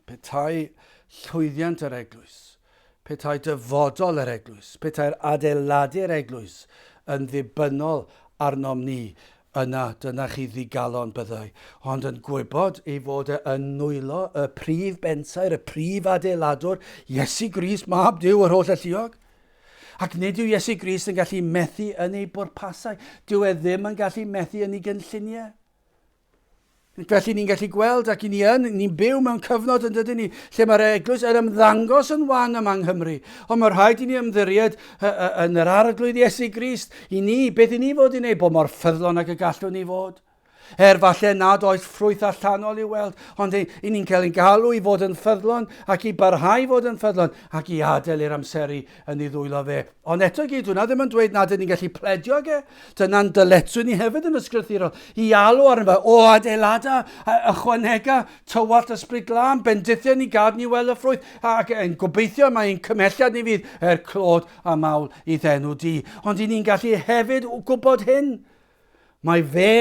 Petai llwyddiant yr eglwys, petai dyfodol yr eglwys, petai'r adeiladu'r eglwys yn ddibynnol arnom ni, yna dyna chi ddigalon byddai, ond yn gwybod ei fod e yn nwylo y prif bensaer, y prif adeiladwr, Iesu Grist, Mab Duw yr holl alluog. Ac nid yw Iesu Grist yn gallu methu yn ei bwrpasau. Dyw e ddim yn gallu methu yn ei gynlluniau. Felly ni'n gallu gweld ac i ni yn, ni'n byw mewn cyfnod yn dydyn ni, lle mae'r eglwys yn ymddangos yn wan yma yng Nghymru. Ond mae rhaid i ni ymddiried yn yr arglwydd Iesu Grist i ni, beth i ni fod i wneud, bod mor ffyddlon ag y gallwn ni fod. Er falle nad oes ffrwyth allanol i'w weld, ond i, i ni'n cael ein galw i fod yn ffyddlon ac i barhau i fod yn ffyddlon ac i adael i'r amseru yn ei ddwylo fe. Ond eto i gyd, hwnna ddim yn dweud nad ydyn ni'n gallu pledio ag e. Dyna'n dyletswydd ni hefyd yn ysgrythurol, i alw arno fe, o adeilada, ychwanega, tywallt ysbryd glân, bendithio ni, gad ni weld y ffrwyth, ac yn gobeithio mae ein cymhelliad ni fydd er clod a mawl i'th enw di. Ond i ni'n gallu hefyd gwybod hyn. Mae fe,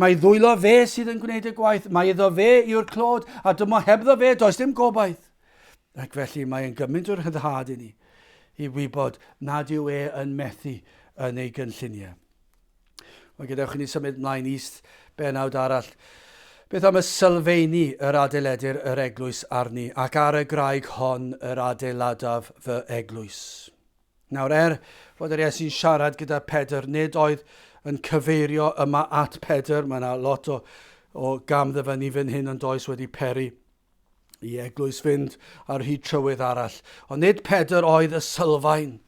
mae ddwylo fe sydd yn gwneud y gwaith, mae iddo fe yw'r clod, a dyma hebddo fe, does dim gobaith. Ac felly mae'n gymaint o'r rhyddhad i ni i wybod nad yw e yn methu yn ei gynlluniau. Wel, gadewch i ni symud mlaen ist benawd arall. Beth am y sylfeini yr adeiledir yr eglwys arni, ac ar y graig hon yr adeiladaf fy eglwys? Nawr, er fod yr Iesu'n siarad gyda Pedr, nid oedd yn cyfeirio yma at Pedr. Mae yna lot o, o gam ddyfynnu fan hyn yn does wedi peri i eglwys fynd ar hyd trywydd arall. Ond nid Pedr oedd y sylfaen.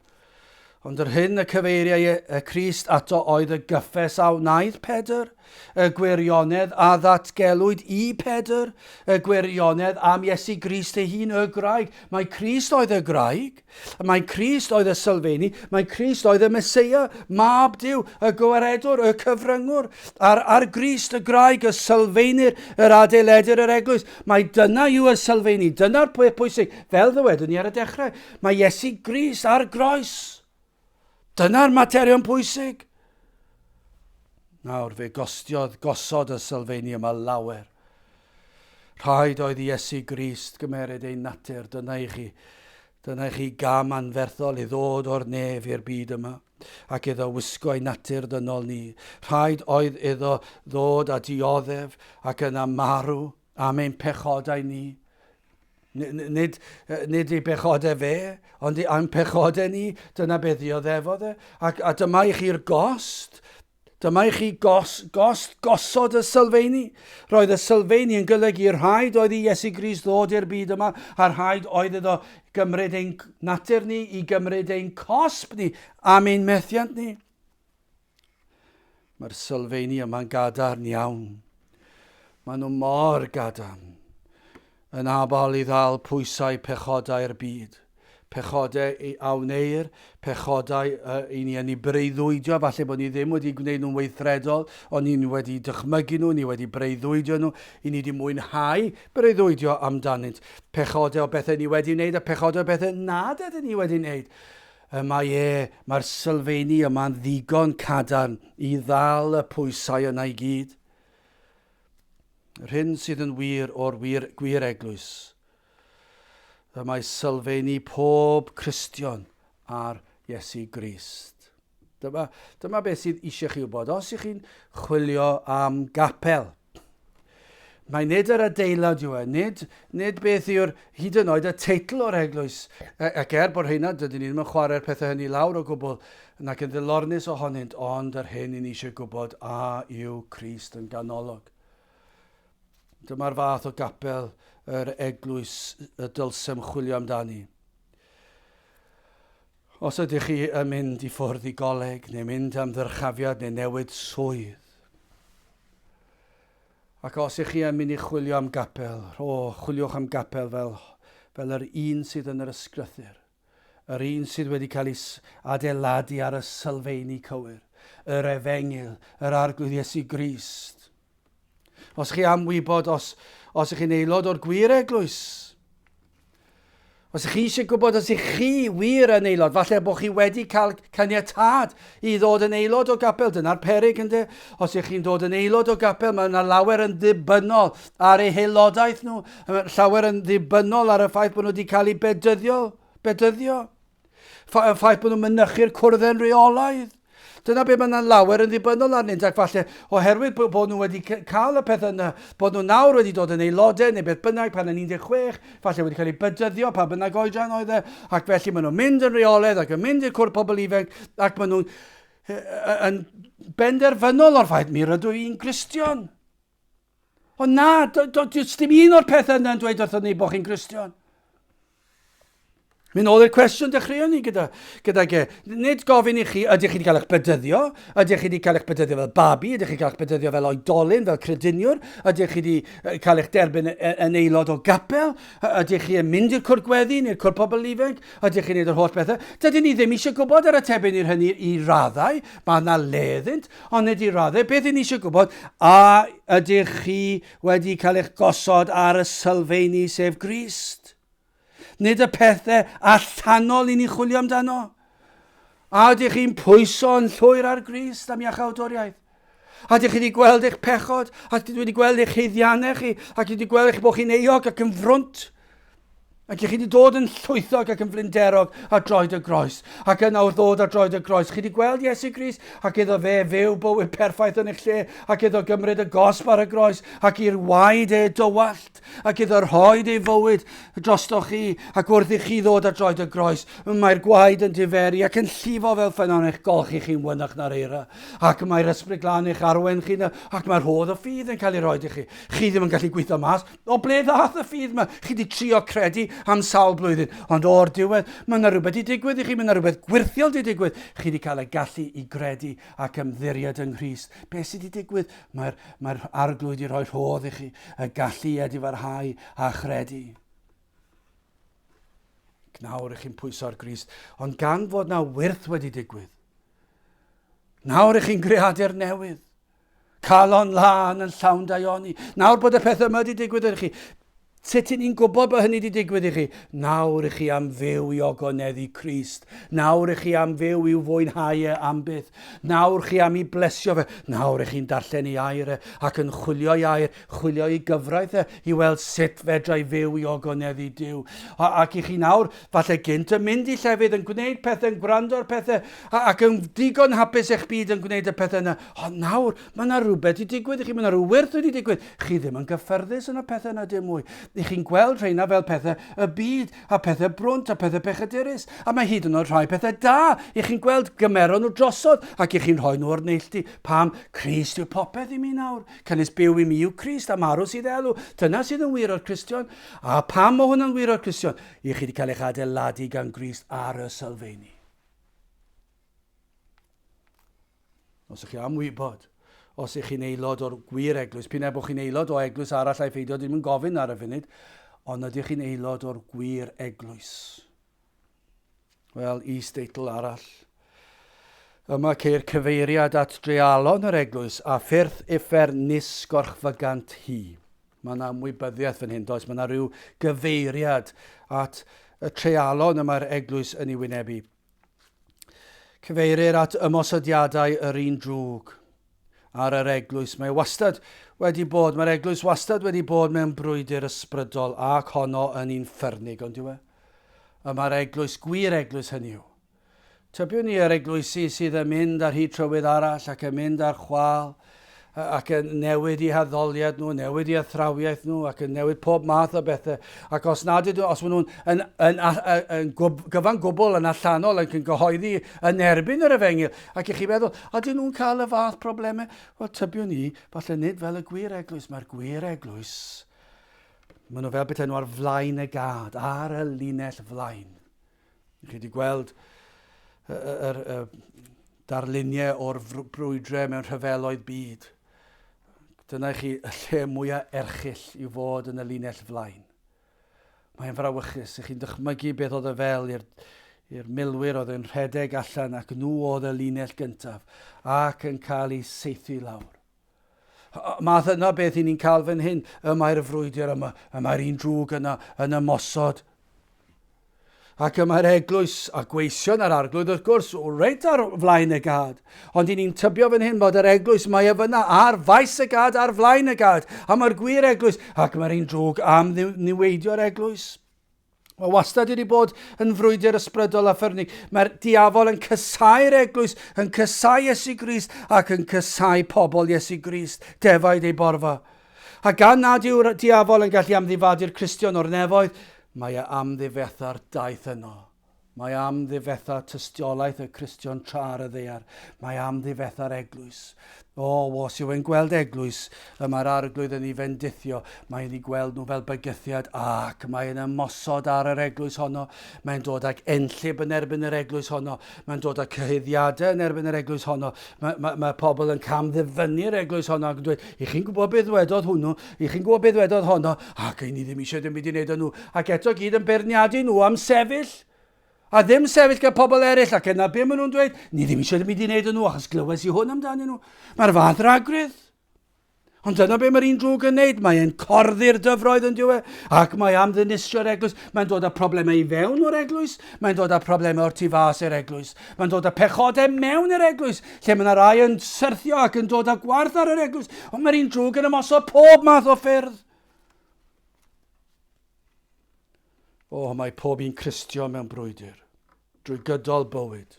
Ond yr hyn y cyfeiriai y Crist ato oedd y gyffes a wnaeth Pedr, y gwirionedd a ddatgelwyd i Pedr, y gwirionedd am Iesu Grist ei hun, y graig. Mae Crist oedd y graig, Mae Crist oedd y sylfeini, mae Crist oedd y Meseia, mab Duw, y gwaredwr, y cyfryngwr, a'r, ar Grist, y graig, y sylfeinir, yr adeiledir yr eglwys. Mae dyna yw y sylfeini, dyna'r peth pwysig, fel ddywedwn ni ar y dechrau. Mae Iesu Grist ar groes. Dyna'r materion pwysig. Nawr fe gostiodd gosod y sylfeini yma lawer. Rhaid oedd i Iesu Grist gymeryd ei natur, dyna i chi. Dyna i chi gam anferthol i ddod o'r nef i'r byd yma, ac iddo wisgo ei natur ddynol ni. Rhaid oedd iddo ddod a dioddef ac yna marw am ein pechodau ni. Nid, nid ei bechodau fe, ond ein pechodau ni, dyna beth ddioddefodd e. Ac, a dyma i chi'r gost. Dyma i chi gos, gost gosod y sylfeini. Roedd y sylfeini yn golygu rhaid oedd i Iesu Grist ddod i'r byd yma, a rhaid oedd iddo gymryd ein natur ni, i gymryd ein cosb ni am ein methiant ni. Mae'r sylfeini yma'n gadarn iawn. Maen nhw mor gadarn. Yn abal i ddal pwysau pechodau'r byd. Pechodau a wneir, pechodau uh, i ni yn ei breuddwydio, falle bod ni ddim wedi gwneud nhw'n weithredol, ond ni'n wedi dychmygu nhw, ni wedi breuddwydio nhw, i ni wedi mwynhau breuddwydio amdanynt. Pechodau o bethau ni wedi wneud a pechodau o bethau nad ydyn ni wedi wneud. Y mae e, mae'r sylfeini yma'n ddigon cadarn i ddal y pwysau yna i gyd. Yr hyn sydd yn wir o'r wir, gwir eglwys. Y mae sylfeini pob Cristion ar Iesu Grist. Dyma, dyma beth sydd eisiau chi wybod. Os ych chi'n chwilio am gapel, Mae nid yr adeilad yw e, nid, nid beth yw'r hyd yn oed y teitl o'r eglwys. E, ac er bod rheina, dydyn ni ddim yn chwarae'r pethau hynny lawr o gwbl, nac yn ddilornus ohonynt, ond yr hyn i ni eisiau gwybod a yw Crist yn ganolog. Dyma'r fath o gapel yr eglwys y dylsem chwilio amdani. Os ydych chi yn mynd i ffwrdd i goleg neu mynd am ddyrchafiad neu newid swydd, Ac os ych chi yn mynd i chwilio am gapel, o, chwiliwch am gapel fel, fel yr un sydd yn yr ysgrythur, yr un sydd wedi cael ei adeiladu ar y sylfeini cywir, yr efengyl, yr Arglwydd Iesu Grist. Os chi am wybod os, os ych chi'n aelod o'r gwir eglwys, Os ych chi eisiau gwybod os ych chi wir yn aelod, falle bod chi wedi cael caniatâd i ddod yn aelod o gapel, dyna'r peryg ynddo. Os ych chi'n dod yn aelod o gapel, mae yna lawer yn ddibynnol ar eu haelodaeth nhw, llawer yn ddibynnol ar y ffaith bod nhw wedi cael eu bedyddio. bedyddio. Y ffaith bod nhw'n mynychu'r cwrdd yn rheolaidd. Dyna be mae yna lawer yn ddibynnol arnynt, ac falle oherwydd bod nhw wedi cael y peth yna, bod nhw nawr wedi dod yn aelodau neu beth bynnag pan yn 16, falle wedi cael eu bydyddio pa bynnag oedran oedd e, ac felly maen nhw'n mynd yn rheolaidd ac yn mynd i'r cwrdd pobl ifanc, ac maen nhw'n yn benderfynol o'r ffaith, mi rydw i'n Gristion. Ond na, do, do, do, dim un o'r pethau yna'n dweud wrthon ni bod chi'n Gristion. Mynd ôl i'r cwestiwn dechreuon ni gyda, gyda ge. Nid gofyn i chi, ydych chi wedi cael eich bedyddio? Ydych chi wedi cael eich bedyddio fel babi? Ydych chi wedi cael eich bedyddio fel oedolyn, fel crediniwr? Ydych chi wedi cael eich derbyn yn aelod o gapel? Ydych chi yn mynd i'r cwr gweddi neu'r cwr pobl ifanc? Ydych chi'n gwneud yr holl bethau? Dydyn ni ddim eisiau gwybod yr atebyn i'r hynny i raddau. Mae yna le iddynt, ond nid i raddau. Beth y'n ni eisiau gwybod, a ydych chi wedi cael eich gosod ar y sylfeini sef Grist? Nid y pethau allanol i ni chwilio amdano. A ydych chi'n pwyso yn llwyr ar Grist am iachawdwriaeth? A ydych chi wedi gweld eich pechod? A ydych chi wedi gweld eich heiddiannau chi? Ac wedi gweld eich bod chi'n euog ac yn frwnt? Ac chi wedi dod yn llwythog ac yn flinderog ar droed y groes. Ac yna wrth ddod ar droed y groes, chi wedi gweld Iesu Grist ac iddo fe fyw bywyd perffaith yn eich lle ac iddo gymryd y gosb ar y groes ac i'r waed e dywallt ac iddo rhoed ei fywyd drostoch chi ac wrth i chi ddod ar droed y groes, mae'r gwaed yn diferu ac yn llifo fel ffynnon eich golchi chi'n wynach na'r eira. Ac mae'r Ysbryd Glân eich arwain chi ac mae'r rhodd o ffydd yn cael ei roed i chi. Chi ddim yn gallu gweithio mas O ble ddath y ffydd yma? Chi wedi trio credu am sawl blwyddyn, ond o'r diwedd, mae yna rhywbeth wedi digwydd i chi, mae yna rhywbeth gwyrthiol wedi digwydd. Chi wedi cael y gallu i gredu ac ymddiried yng Nghrist. Be sydd wedi digwydd? Mae'r mae arglwydd wedi rhoi rhodd i chi, y gallu i edifarhau a chredu. Nawr ych chi'n pwyso ar Grist, ond gan fod na wyrth wedi digwydd, nawr ych chi'n greadur newydd. Calon lân yn llawn daioni. Nawr bod y pethau yma wedi digwydd i chi, sut i ni'n gwybod bod hynny wedi digwydd i chi? Nawr i chi am fyw i ogoneddu Crist. Nawr i chi am fyw i'w fwynhau e am byth. Nawr chi am i blesio fe. Nawr i chi'n darllen ei air e ac yn chwilio ei air, chwilio ei gyfraith e i weld sut fedra i fyw i ogoneddu Duw. Ac i chi nawr, falle gynt yn mynd i llefydd, yn gwneud pethau, yn gwrando ar pethau, ac yn digon hapus eich byd yn gwneud y pethau yna. Ond nawr, mae yna rhywbeth wedi digwydd i chi, mae yna rhyw wyrth wedi digwydd. Chi ddim yn gyffyrddus yn y pethau yna dim mwy. I chi'n gweld rheina fel pethau y byd, a pethau brwnt, a pethau pechadurus. A mae hyd yn oed rhai pethau da. I chi'n gweld gymeron nhw drosodd, ac i chi'n rhoi nhw o'r neilltu. Pam? Crist yw popeth i mi nawr. Canys byw i mi yw Crist, a marw sydd elw. Dyna sydd yn wir o'r Cristion. A pam mae hwnna'n wir o'r Cristion? I chi wedi cael eich adeiladu gan Grist ar y sylfeini. Os ych chi am wybod, os ych chi'n aelod o'r gwir eglwys, p'un ai bod chi'n aelod o eglwys arall ai pheidio, ddim yn gofyn ar y funud, ond ydych chi'n aelod o'r gwir eglwys? Wel, is-deitl arall. Yma ceir cyfeiriad at dreialon yr eglwys a ffyrth uffern nis gorchfygant hi. Mae yna ymwybyddiaeth fan hyn, does? Mae yna rhyw gyfeiriad at y treialon y mae'r eglwys yn ei wynebu. Cyfeirir at ymosodiadau yr un drwg ar yr eglwys. Mae wastad wedi bod, mae'r eglwys wastad wedi bod mewn brwydr ysbrydol ac honno yn un ffyrnig, ond yw e? Y mae'r eglwys, gwir eglwys hynny yw. Tybiwn ni yr eglwysi sydd yn mynd ar hyd trywydd arall ac yn mynd ar chwâl ac yn newid eu haddoliad nhw, newid eu athrawiaeth nhw, ac yn newid pob math o bethau. Ac os nad ydw, os maen nhw'n yn, yn, yn, yn gwb, gyfan gwbl yn allanol yn cyhoeddi yn erbyn yr efengyl, ac i chi feddwl, a dyn nhw'n cael y fath problemau? Wel, tybiwn i, falle nid fel y gwir eglwys, mae'r gwir eglwys, maen nhw fel bethau nhw ar flaen y gad, ar y linell flaen. Chi wedi gweld y, y, y, y darluniau o'r brwydrau mewn rhyfeloedd byd. Dyna i chi y lle mwyaf erchyll i fod yn y linell flaen. Mae'n frawychus, ych chi'n dychmygu beth oedd y fel i'r i'r milwyr oedd yn rhedeg allan ac nhw oedd y linell gyntaf ac yn cael eu saethu lawr. Math yna beth i ni'n cael fan hyn, y mae'r frwydr yma, y mae'r un drwg yna yn ymosod. Ac y mae'r eglwys a gweision yr arglwydd wrth gwrs reit ar flaen y gad. Ond i ni'n tybio fan hyn bod yr eglwys mae e fyna ar faes y gad, ar flaen y gad. A mae'r gwir eglwys, ac mae'r un drwg am niweidio'r eglwys. Mae wastad wedi bod yn frwydr ysbrydol a ffyrnig. Mae'r diafol yn cysau'r eglwys, yn cysau Iesu Grist ac yn cysau pobl Iesu Grist, defaid ei borfa. A gan nad yw'r diafol yn gallu amddifadu'r Cristion o'r nefoedd, mae e am ddifetha'r daith yno. Mae am ddifetha tystiolaeth y Cristion tra ar y ddaear. Mae am ddifetha'r eglwys. O, os yw e'n gweld eglwys y mae'r arglwydd yn ei fendithio, mae'n ei gweld nhw fel bygythiad ac mae'n ymosod ar yr eglwys honno. Mae'n dod ag enllib yn erbyn yr eglwys honno. Mae'n dod â cyhuddiadau yn erbyn yr eglwys honno. Mae, mae, mae pobl yn camddyfynnu'r eglwys honno ac yn dweud, i chi'n gwybod beth ddwedodd hwnnw, i chi'n gwybod beth ddwedodd honno, ac i ni ddim eisiau dim byd i wneud â nhw. Ac eto gyd yn beirniadu nhw am sefyll. A ddim sefyll gyda pobl eraill, ac yna be maen nhw'n dweud? Ni ddim eisiau dim byd i wneud â nhw, achos glywes i hwn amdanyn nhw. Mae'r fath ragrydd. Ond dyna be mae'r un drwg yn neud. Mae'n corddi'r dyfroedd yn diwe, ac mae am ddinistrio'r eglwys. Mae'n dod â problemau i fewn o'r eglwys, mae'n dod â problemau o'r tu fas i'r eglwys. Mae'n dod â pechodau mewn i'r eglwys, lle mae yna rai yn syrthio ac yn dod â gwarth ar yr eglwys. Ond mae'r un drwg yn ymosod pob math o ffyrdd. O, mae pob un Cristion mewn brwydr, drwy gydol bywyd.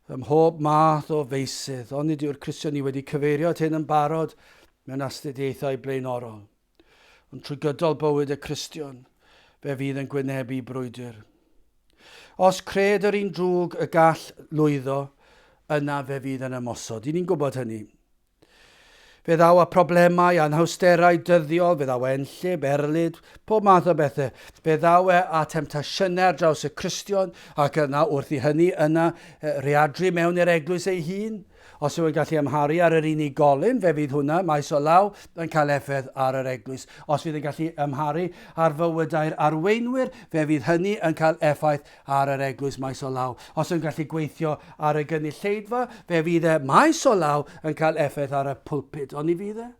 Ym mhob math o feysydd, ond nid yw'r Cristion ni wedi cyfeirio at hyn yn barod mewn astudiaethau blaenorol. Ond trwy gydol bywyd y Cristion, fe fydd yn gwynebu brwydr. Os cred yr un drwg y gall lwyddo, yna fe fydd yn ymosod. I ni'n gwybod hynny. Fe ddaw â problemau, anhawsterau dyddiol, fe ddaw enllib, erlid, pob math o bethau. Fe ddaw e â temtasiynau ar draws y Cristion, ac yna wrth i hynny yna readru mewn i'r eglwys ei hun. Os yw e'n gallu amharu ar yr unigolyn, fe fydd hwnna, maes o law, yn cael effaith ar yr eglwys. Os fydd yn gallu amharu ar fywydau'r arweinwyr, fe fydd hynny yn cael effaith ar yr eglwys maes o law. Os yn gallu gweithio ar y gynulleidfa, fe fydd e maes o law yn cael effaith ar y pulpud, oni fydd e?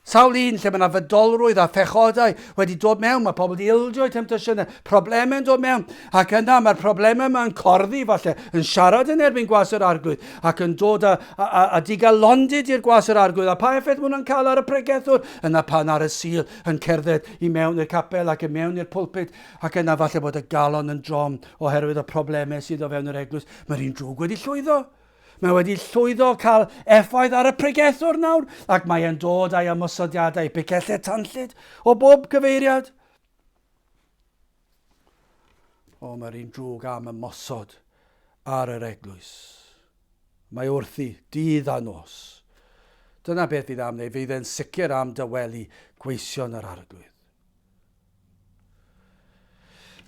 Sawl un lle mae yna fydolrwydd a phechodau wedi dod mewn, mae pobl wedi ildio i temtasiynau, problemau yn dod mewn, ac yna mae'r problemau yma yn corddi falle, yn siarad yn erbyn gwas yr arglwydd, ac yn dod â, a, a, a digalondid i'r gwas yr arglwydd, a pa effaith mae hwnna'n cael ar y pregethwr? Yna pan ar y Sul yn cerdded i mewn i'r capel ac i mewn i'r pulpud, Ac yna falle bod y galon yn drom oherwydd y problemau sydd o fewn yr eglwys. Mae'r un drwg wedi llwyddo. Mae wedi llwyddo cael effaith ar y pregethwr nawr, ac mae e'n dod â'i ymosodiadau, picellau tanllyd o bob cyfeiriad. O, mae'r un drwg am ymosod ar yr eglwys. Mae wrthi, dydd a nos. Dyna beth fydd am, neu fydd e'n sicr am dawelu gweision yr arglwydd.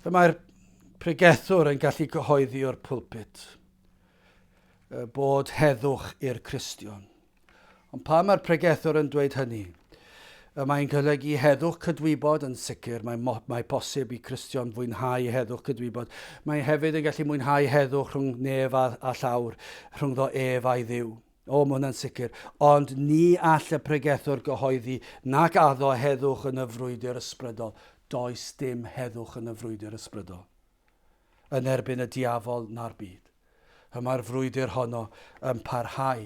Fe mae'r pregethwr yn gallu cyhoeddi o'r pulpit bod heddwch i'r Cristion. Ond pa mae'r pregethwr yn dweud hynny? Y mae'n golygu heddwch cydwybod yn sicr, mae, mae posib i Cristion fwynhau heddwch cydwybod. Mae hefyd yn gallu mwynhau heddwch rhwng nef a, a llawr, rhwngddo ef a'i ddiw. O, mae hwnna'n sicr. Ond ni all y pregethwr gyhoeddi nac addo heddwch yn y frwydr ysbrydol. Does dim heddwch yn y frwydr ysbrydol. Yn erbyn y diafol na'r byd. Y mae'r frwydr honno yn parhau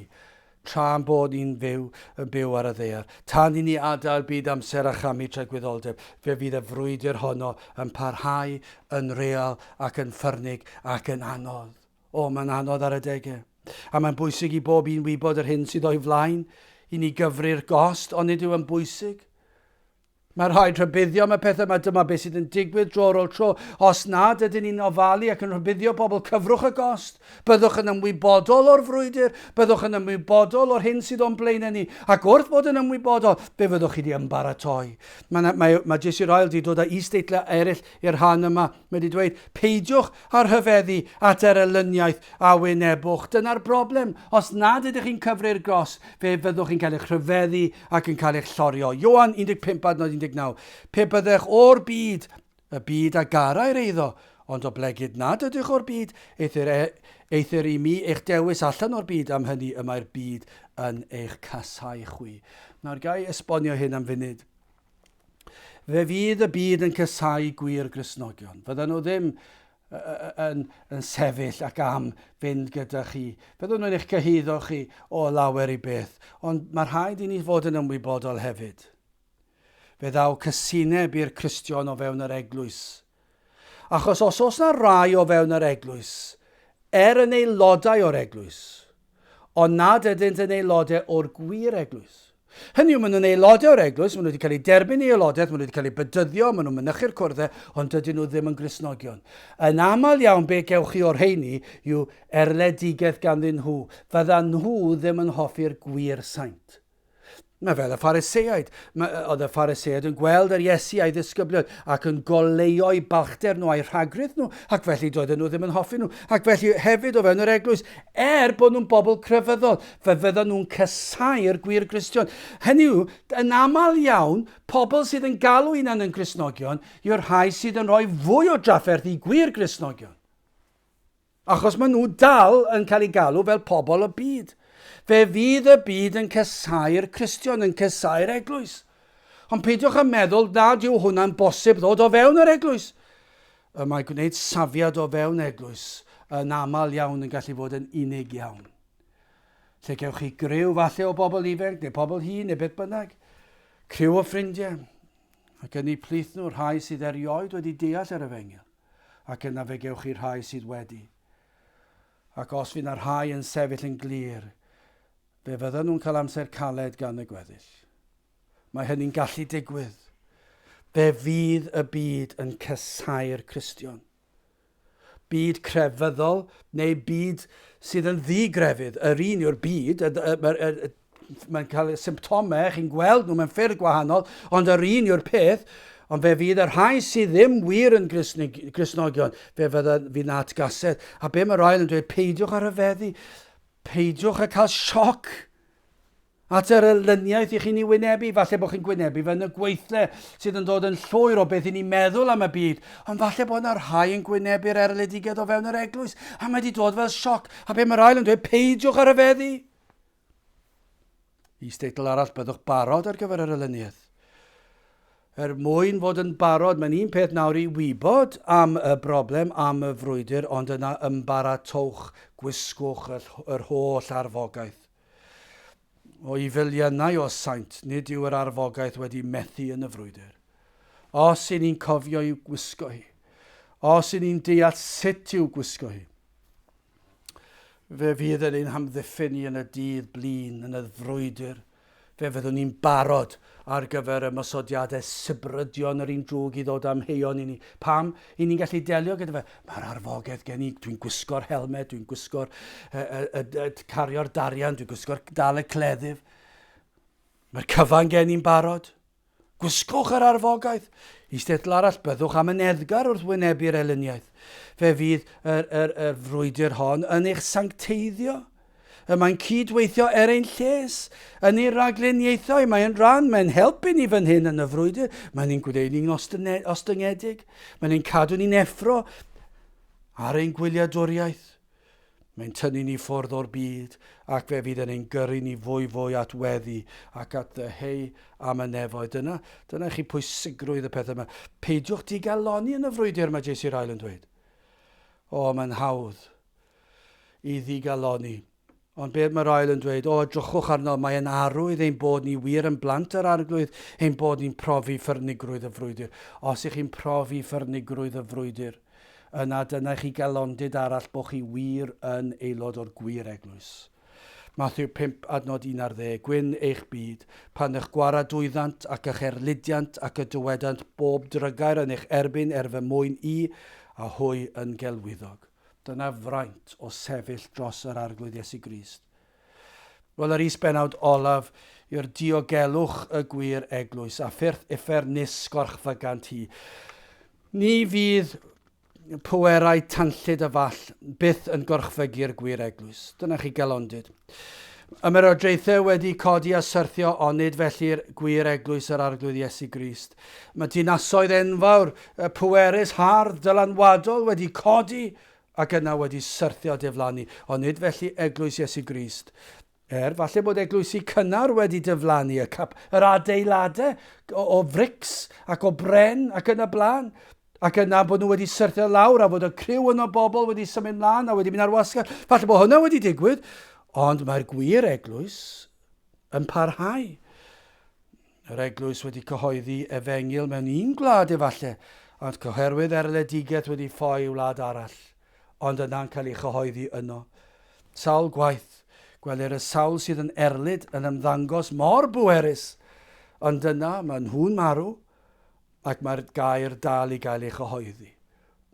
tra'n bod ni'n fyw, yn byw ar y ddaear. Tan i ni adael byd amser a chamu tragwyddoldeb, fe fydd y frwydr honno yn parhau yn real ac yn ffyrnig ac yn anodd. O, mae'n anodd ar adegau. A mae'n bwysig i bob un wybod yr hyn sydd o'i flaen, i ni gyfri'r gost, ond nid yw yn bwysig. Mae rhaid rhybuddio am y pethau yma, dyma beth sydd yn digwydd dro ar ôl tro. Os nad ydyn ni'n ofalu ac yn rhybuddio pobl, cyfrwch y gost. Byddwch yn ymwybodol o'r frwydr, byddwch yn ymwybodol o'r hyn sydd o'n blaenau ni. Ac wrth fod yn ymwybodol, fe fyddwch chi wedi ymbaratoi. Mae, mae, mae J.C. Ryle wedi dod â is-deitlau eraill i'r rhan yma. Mae wedi dweud, peidiwch â rhyfeddu at yr elyniaeth a wynebwch. Dyna'r broblem. Os nad ydych chi'n cyfri'r gros, fe fyddwch chi'n cael eich rhyfeddu ac yn cael eich llorio. Ioan 15 adnod 19. Pe byddech o'r byd, y byd a garai'r eiddo, ond oblegid nad ydych o'r byd, eithr, e, eithr i mi eich dewis allan o'r byd, am hynny y mae'r byd yn eich casau chwi. Nawr, ga i esbonio hyn am funud. Fe fydd y byd yn casáu gwir Gristnogion. Fyddan nhw ddim yn, yn sefyll ac am fynd gyda chi. Fyddan nhw'n eich cyhuddo chi o lawer i beth. Ond mae rhaid i ni fod yn ymwybodol hefyd. Fe ddaw cysineb i'r Cristion o fewn yr eglwys. Achos os oes na rai o fewn yr eglwys, er yn aelodau o'r eglwys, ond nad ydynt yn aelodau o'r gwir eglwys. Hynny yw, maen nhw'n aelodau o'r eglwys, maen nhw wedi cael eu derbyn i aelodaeth, maen nhw wedi cael eu bedyddio, maen nhw'n mynychu'r cwrddau, ond dydyn nhw ddim yn Gristnogion. Yn aml iawn, be gewch chi o'r rheini yw erledigaeth ganddyn nhw. Fyddan nhw ddim yn hoffi'r gwir saint. Mae fel y Phariseaid. Mae, oedd y Phariseaid yn gweld yr Iesu a'i ddisgyblion ac yn goleuo'u balchder nhw a'i rhagrith nhw, ac felly doedden nhw ddim yn hoffi nhw. Ac felly hefyd o fewn yr eglwys, er bod nhw'n bobl crefyddol, fe fyddan nhw'n casáu'r gwir Gristion. Hynny yw, yn aml iawn, pobl sydd yn galw hunan yn Gristnogion yw'r rhai sydd yn rhoi fwy o drafferth i gwir Gristnogion. Achos maen nhw dal yn cael eu galw fel pobl y byd. Fe fydd y byd yn casáu'r Cristion, yn casáu'r eglwys. Ond peidiwch â meddwl nad yw hwnna'n bosib ddod o fewn yr eglwys. Y mae gwneud safiad o fewn eglwys yn aml iawn yn gallu fod yn unig iawn. Lle gewch chi griw falle o bobl ifanc neu pobl hŷn neu beth bynnag. Criw o ffrindiau. Ac yn eu plith nhw rhai sydd erioed wedi deall yr efengyl. Ac yna fe gewch chi rhai sydd wedi. Ac os fydd na rhai yn sefyll yn glir, fe fyddan nhw'n cael amser caled gan y gweddill. Mae hynny'n gallu digwydd. Fe fydd y byd yn casáu'r Cristion. Byd crefyddol neu byd sydd yn ddi-grefydd, yr un yw'r byd, mae'n cael symptomau, chi'n gweld nhw mewn ffyrdd gwahanol, ond yr un yw'r peth, ond fe fydd y rhai sydd ddim wir yn Gristnogion, fe fydda, fydd na atgasedd. A be mae Ryan yn dweud, peidiwch â rhyfeddu, peidiwch â cael sioc at yr elyniaeth i chi'n ei wynebu. Falle bod chi'n gwynebu fe yn y gweithle sydd yn dod yn llwyr o beth i ni'n meddwl am y byd. Ond falle bod yna rhai yn gwynebu'r erledigaeth o fewn yr eglwys. A mae wedi dod fel sioc. A be mae'r ail yn dweud, peidiwch â rhyfeddu. Is-deitl arall, byddwch barod ar gyfer yr elyniaeth. Er mwyn fod yn barod, mae'n un peth nawr i wybod am y broblem, am y frwydr, ond yna ymbaratowch, gwisgwch yr holl arfogaeth. O'i filiynau o saint, nid yw yr arfogaeth wedi methu yn y frwydr. Os y'n ni'n cofio i'w gwisgo hi, os y'n ni'n deall sut i'w gwisgo hi, Fe fydd yn ein hamddiffyn ni yn y dydd blin, yn y frwydr. Fe fyddwn ni'n barod ar gyfer ymosodiadau sibrydion yr un drwg i ddod amheuon i ni. Pam? I ni'n gallu delio gyda fe. Mae'r arfogaeth gen i, dwi'n gwisgo'r helmed, dwi'n gwisgo'r, uh, uh, uh, cario'r darian, dwi'n gwisgo'r dal y cleddyf. Mae'r cyfan gen i'n barod. Gwisgwch yr arfogaeth. Isdeitl arall, byddwch amyneddgar wrth wynebu'r elyniaeth. Fe fydd yr, yr, yr frwydr hon yn eich sancteiddio. Y mae'n cydweithio er ein lles. Yn ei ragluniaethau, mae'n rhan, mae'n helpu ni fan hyn yn y frwydr. Mae'n ein gwneud ni'n ostyngedig. Mae'n ein cadw ni'n effro ar ein gwyliadwriaeth. Mae'n tynnu ni ffwrdd o'r byd ac fe fydd yn ein gyrru ni fwy fwy at weddi ac at ddyheu am y nefoedd. Dyna, dyna chi pwysigrwydd y pethau yma. Peidiwch digalonni yn y frwydr, mae JC Ryle yn dweud. O, mae'n hawdd i ddigalonni. Ond beth mae Ryle yn dweud, o, edrychwch arno, mae yn arwydd ein bod ni wir yn blant yr arglwydd, ein bod ni'n profi ffyrnigrwydd y frwydr. Os ych chi'n profi ffyrnigrwydd y frwydr, yna dyna i chi galondid arall bod chi wir yn aelod o'r gwir eglwys. Mathew 5 adnod 11, Gwyn eich byd, pan ych gwaradwyddant ac ych erlidiant ac y dywedant bob drygair yn eich erbyn er fy mwyn i, a hwy yn gelwyddog. Dyna fraint o sefyll dros yr Arglwydd Iesu Grist. Wel, yr is-bennawd olaf yw'r diogelwch y gwir eglwys, a phyrth uffern nis gorchfygant hi. Ni fydd pwerau tanllyd y fall byth yn gorchfygu'r gwir eglwys. Dyna chi gelondid. Ymerodraethau wedi codi a syrthio, onid felly'r gwir eglwys yr Arglwydd Iesu Grist. Mae dinasoedd enfawr, pwerus, hardd, dylanwadol wedi codi ac yna wedi syrthio a diflannu, onid felly eglwys Iesu Grist. Er, falle bod eglwysi cynnar wedi diflannu, y cap, yr adeiladau o, o frics ac o bren ac yn y blaen, ac yna bod nhw wedi syrthio lawr a fod y criw yno bobl wedi symud mlaen a wedi mynd ar wasgar. Falle bod hwnna wedi digwydd, ond mae'r gwir eglwys yn parhau. Yr eglwys wedi cyhoeddi efengyl mewn un gwlad efalle, ond cyherwydd erledigaeth wedi ffoi i wlad arall, ond yna'n cael ei chyhoeddi yno. Sawl gwaith, gwelir y sawl sydd yn erlid yn ymddangos mor bwerus, ond yna maen nhw'n marw, ac mae'r gair dal i gael ei chyhoeddi.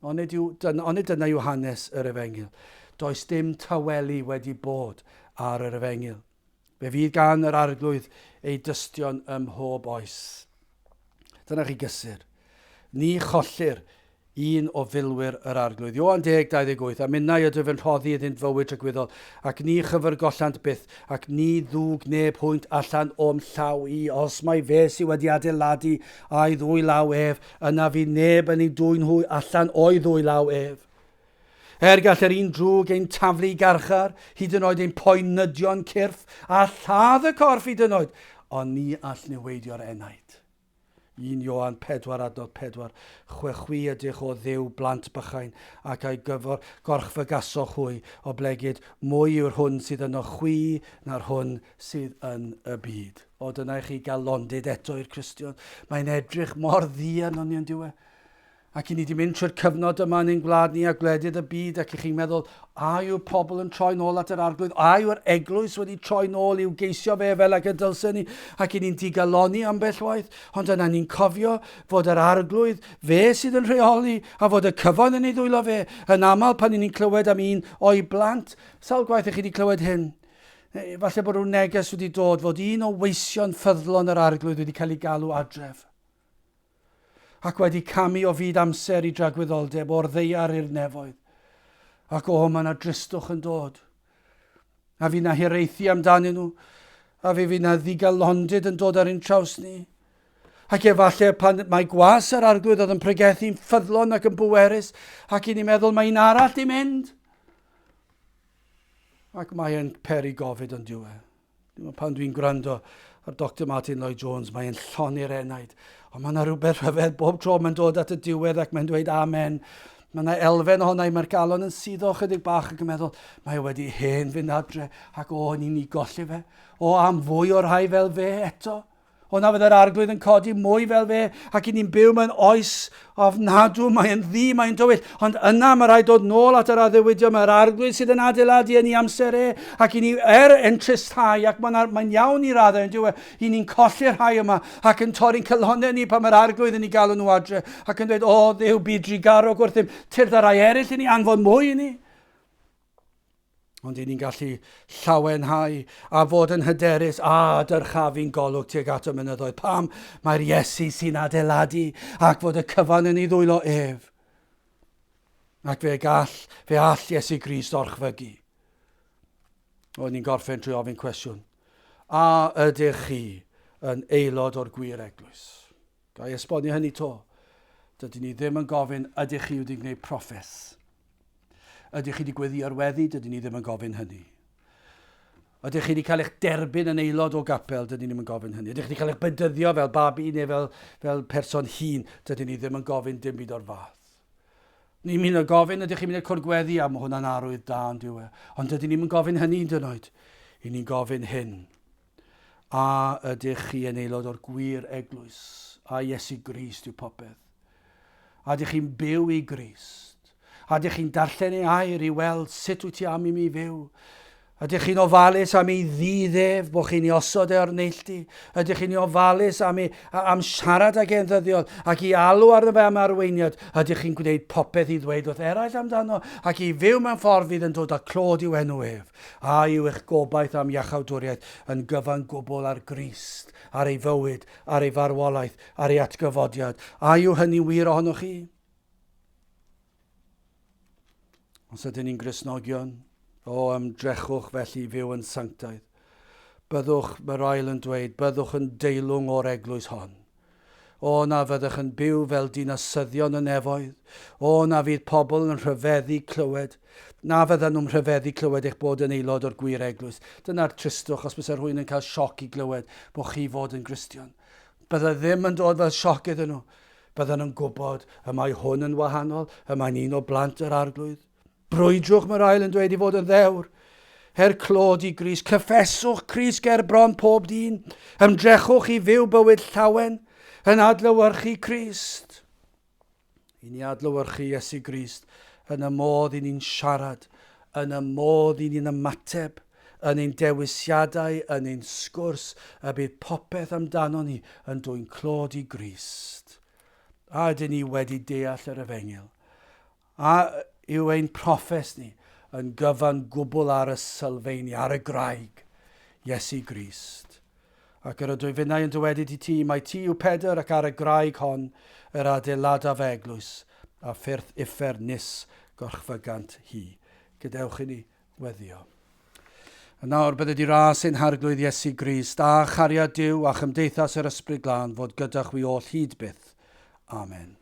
Onid, yw, dyna, onid dyna yw hanes yr efengyl? Does dim tawelu wedi bod ar yr efengyl. Fe fydd gan yr Arglwydd ei dystion ym mhob oes. Dyna chi gysur. Ni chollir un o filwyr yr Arglwydd. Ioan 10, 28, A minnau ydwyf yn rhoddi iddynt fywyd tragwyddol, ac ni chyfyrgollant byth, ac ni ddwg neb hwynt allan o'm llaw i. Os mai fe sydd wedi adeiladu â'i ddwy law ef, yna fydd neb yn eu dwyn hwy allan o'i ddwy law ef. Er gall yr un drwg ein taflu i garchar, hyd yn oed ein poenydion cyrff, a lladd y corff hyd yn oed, ond ni all niweidio'r enaid. 1 Ioan 4 adnod 4, Chwe chwi ydych o Dduw blant bychain, ac a'i gyfor gorchfygasoch hwy, oblegid mwy yw'r hwn sydd yno chwi na'r hwn sydd yn y byd. O, dyna i chi galondid eto i'r Cristion. Mae'n edrych mor ddu arnon ni yn diwedd. Ac i ni wedi mynd trwy'r cyfnod yma yn ein gwlad ni a gwledydd y byd ac i chi'n meddwl, a yw'r pobl yn troi nôl at yr arglwydd? A yw'r eglwys wedi troi nôl i'w geisio fe fel ag y dylsen ni? Ac i ni'n digalonni ambell waith, ond yna ni'n cofio fod yr arglwydd, fe sydd yn rheoli, a fod y cyfan yn ei ddwylo fe. Yn aml pan i ni'n clywed am un o'i blant, sawl gwaith ych chi wedi clywed hyn? Falle bod rhyw neges wedi dod fod un o weision ffyddlon yr arglwydd wedi cael ei galw adref. Ac wedi camu o fyd amser i dragwyddoldeb, o'r ddaear i'r nefoedd. Ac o, mae yna dristwch yn dod. A fi na hiraethu amdanyn nhw, a fi fi na ddigalondid yn dod ar ein traws ni. Ac efallai pan mae gwas yr arglwydd oedd yn pregethu'n ffyddlon ac yn bwerus, ac i ni'n meddwl mae un arall di mynd. Ac mae'n peri gofid ond dyw e. Pan dwi'n gwrando ar Doctor Martin Lloyd Jones, mae'n llonni'r enaid. Ond mae yna rhywbeth rhyfedd bob tro mae'n dod at y diwedd ac mae'n dweud amen. Mae yna elfen ohono i, mae'r galon yn suddo chydig bach ac yn meddwl, mae wedi hen fynd adre ac o, ni'n ni golli fe. O, am fwy o'r rhai fel fe eto. O na fydde'r arglwydd yn codi mwy fel fe, ac i ni'n byw mewn oes ofnadw, mae'n ddu, mae'n dywyll. Ond yna mae rhaid dod nôl at yr addewidion, mae'r arglwydd sydd yn adeiladu yn ei amser e, ac i ni er yn tristhau, ac mae'n mae iawn i raddau yn diwedd, i ni'n colli'r rhai yma, ac yn torri'n calonnau ni pan mae'r arglwydd yn ei galw nhw adre, ac yn dweud, o Dduw, byd drugarog wrthym, tyrd ar rai eraill i ni, anfon mwy i ni. Ond i ni'n gallu llawenhau a fod yn hyderus a dyrchafu'n golwg tuag at y mynyddoedd. Pam? Mae'r Iesu sy'n adeiladu ac fod y cyfan yn ei ddwylo ef. Ac fe gall, fe all Iesu Grist orchfygu. O, ni'n gorffen trwy ofyn cwestiwn. A ydych chi yn aelod o'r gwir eglwys? Ga i esbonio hynny to? Dydyn ni ddim yn gofyn, ydych chi wedi gwneud proffes? Ydych chi wedi gweddïo'r weddi? Dydyn ni ddim yn gofyn hynny. Ydych chi wedi cael eich derbyn yn aelod o gapel? Dydyn ni ddim yn gofyn hynny. Ydych chi wedi cael eich bedyddio fel babi neu fel, fel person hŷn? Dydyn ni ddim yn gofyn dim byd o'r fath. Ni'n mynd yn gofyn, ydych chi'n mynd i'r cwr gweddi? A mae hwnna'n arwydd da, ond yw e. Ond dydyn ni'n gofyn hynny hyd yn oed. I ni'n gofyn hyn. A ydych chi yn aelod o'r gwir eglwys? A Iesu Grist yw popeth? A ydych chi'n byw i Grist? A ydych chi'n darllen ei air i weld sut wyt ti am i mi fyw? Ydych chi'n ofalus am ei ddydd ef, bod chi'n ei osod e o'r neilltu? Ydych chi'n ofalus am, ei, am siarad ag e'n ddyddiol ac i alw arno fe am arweiniad? Ydych chi'n gwneud popeth i ddweud wrth eraill amdano ac i fyw mewn ffordd fydd yn dod â clod i'w enw ef? A yw eich gobaith am iachawdwriaeth yn gyfan gwbl ar Grist, ar ei fywyd, ar ei farwolaeth, ar ei atgyfodiad? A yw hynny'n wir ohonoch chi? Os ydyn ni'n Gristnogion, o ymdrechwch felly i fyw yn sanctaidd. Byddwch, mae'r ail yn dweud, byddwch yn deilwng o'r eglwys hon. O na fyddwch yn byw fel dinasyddion y nefoedd. O na fydd pobl yn rhyfeddu clywed. Na fyddan nhw'n rhyfeddu clywed eich bod yn aelod o'r gwir eglwys. Dyna'r tristwch os bysa rhywun yn cael sioc i glywed bod chi fod yn Gristion. Bydde ddim yn dod fel sioc iddyn nhw. Byddan nhw'n gwybod y mae hwn yn wahanol, y mae'n un o blant yr Arglwydd. Brwydrwch, mae'r ail yn dweud, i fod yn ddewr. Er clod i Grist, cyffeswch Crist ger bron pob dyn. Ymdrechwch i fyw bywyd llawen yn adlewyrchu Crist. I ni adlewyrchu Iesu Grist yn y modd i ni'n siarad, yn y modd i ni'n ymateb, yn ein dewisiadau, yn ein sgwrs, y bydd popeth amdano ni yn dwyn clod i Grist. A ydyn ni wedi deall yr efengyl? A yw ein proffes ni yn gyfan gwbl ar y sylfeini, ar y graig, Iesu Grist? Ac yr ydwyf finnau yn dywedyd i ti, mai ti yw Pedr, ac ar y graig hon yr adeiladaf fy eglwys, a phyrth uffern nis gorchfygant hi. Gadewch i ni weddio. A nawr bydded i ras ein Harglwydd Iesu Grist, a chariad Duw, a chymdeithas yr Ysbryd Glân fod gyda chwi oll hyd byth. Amen.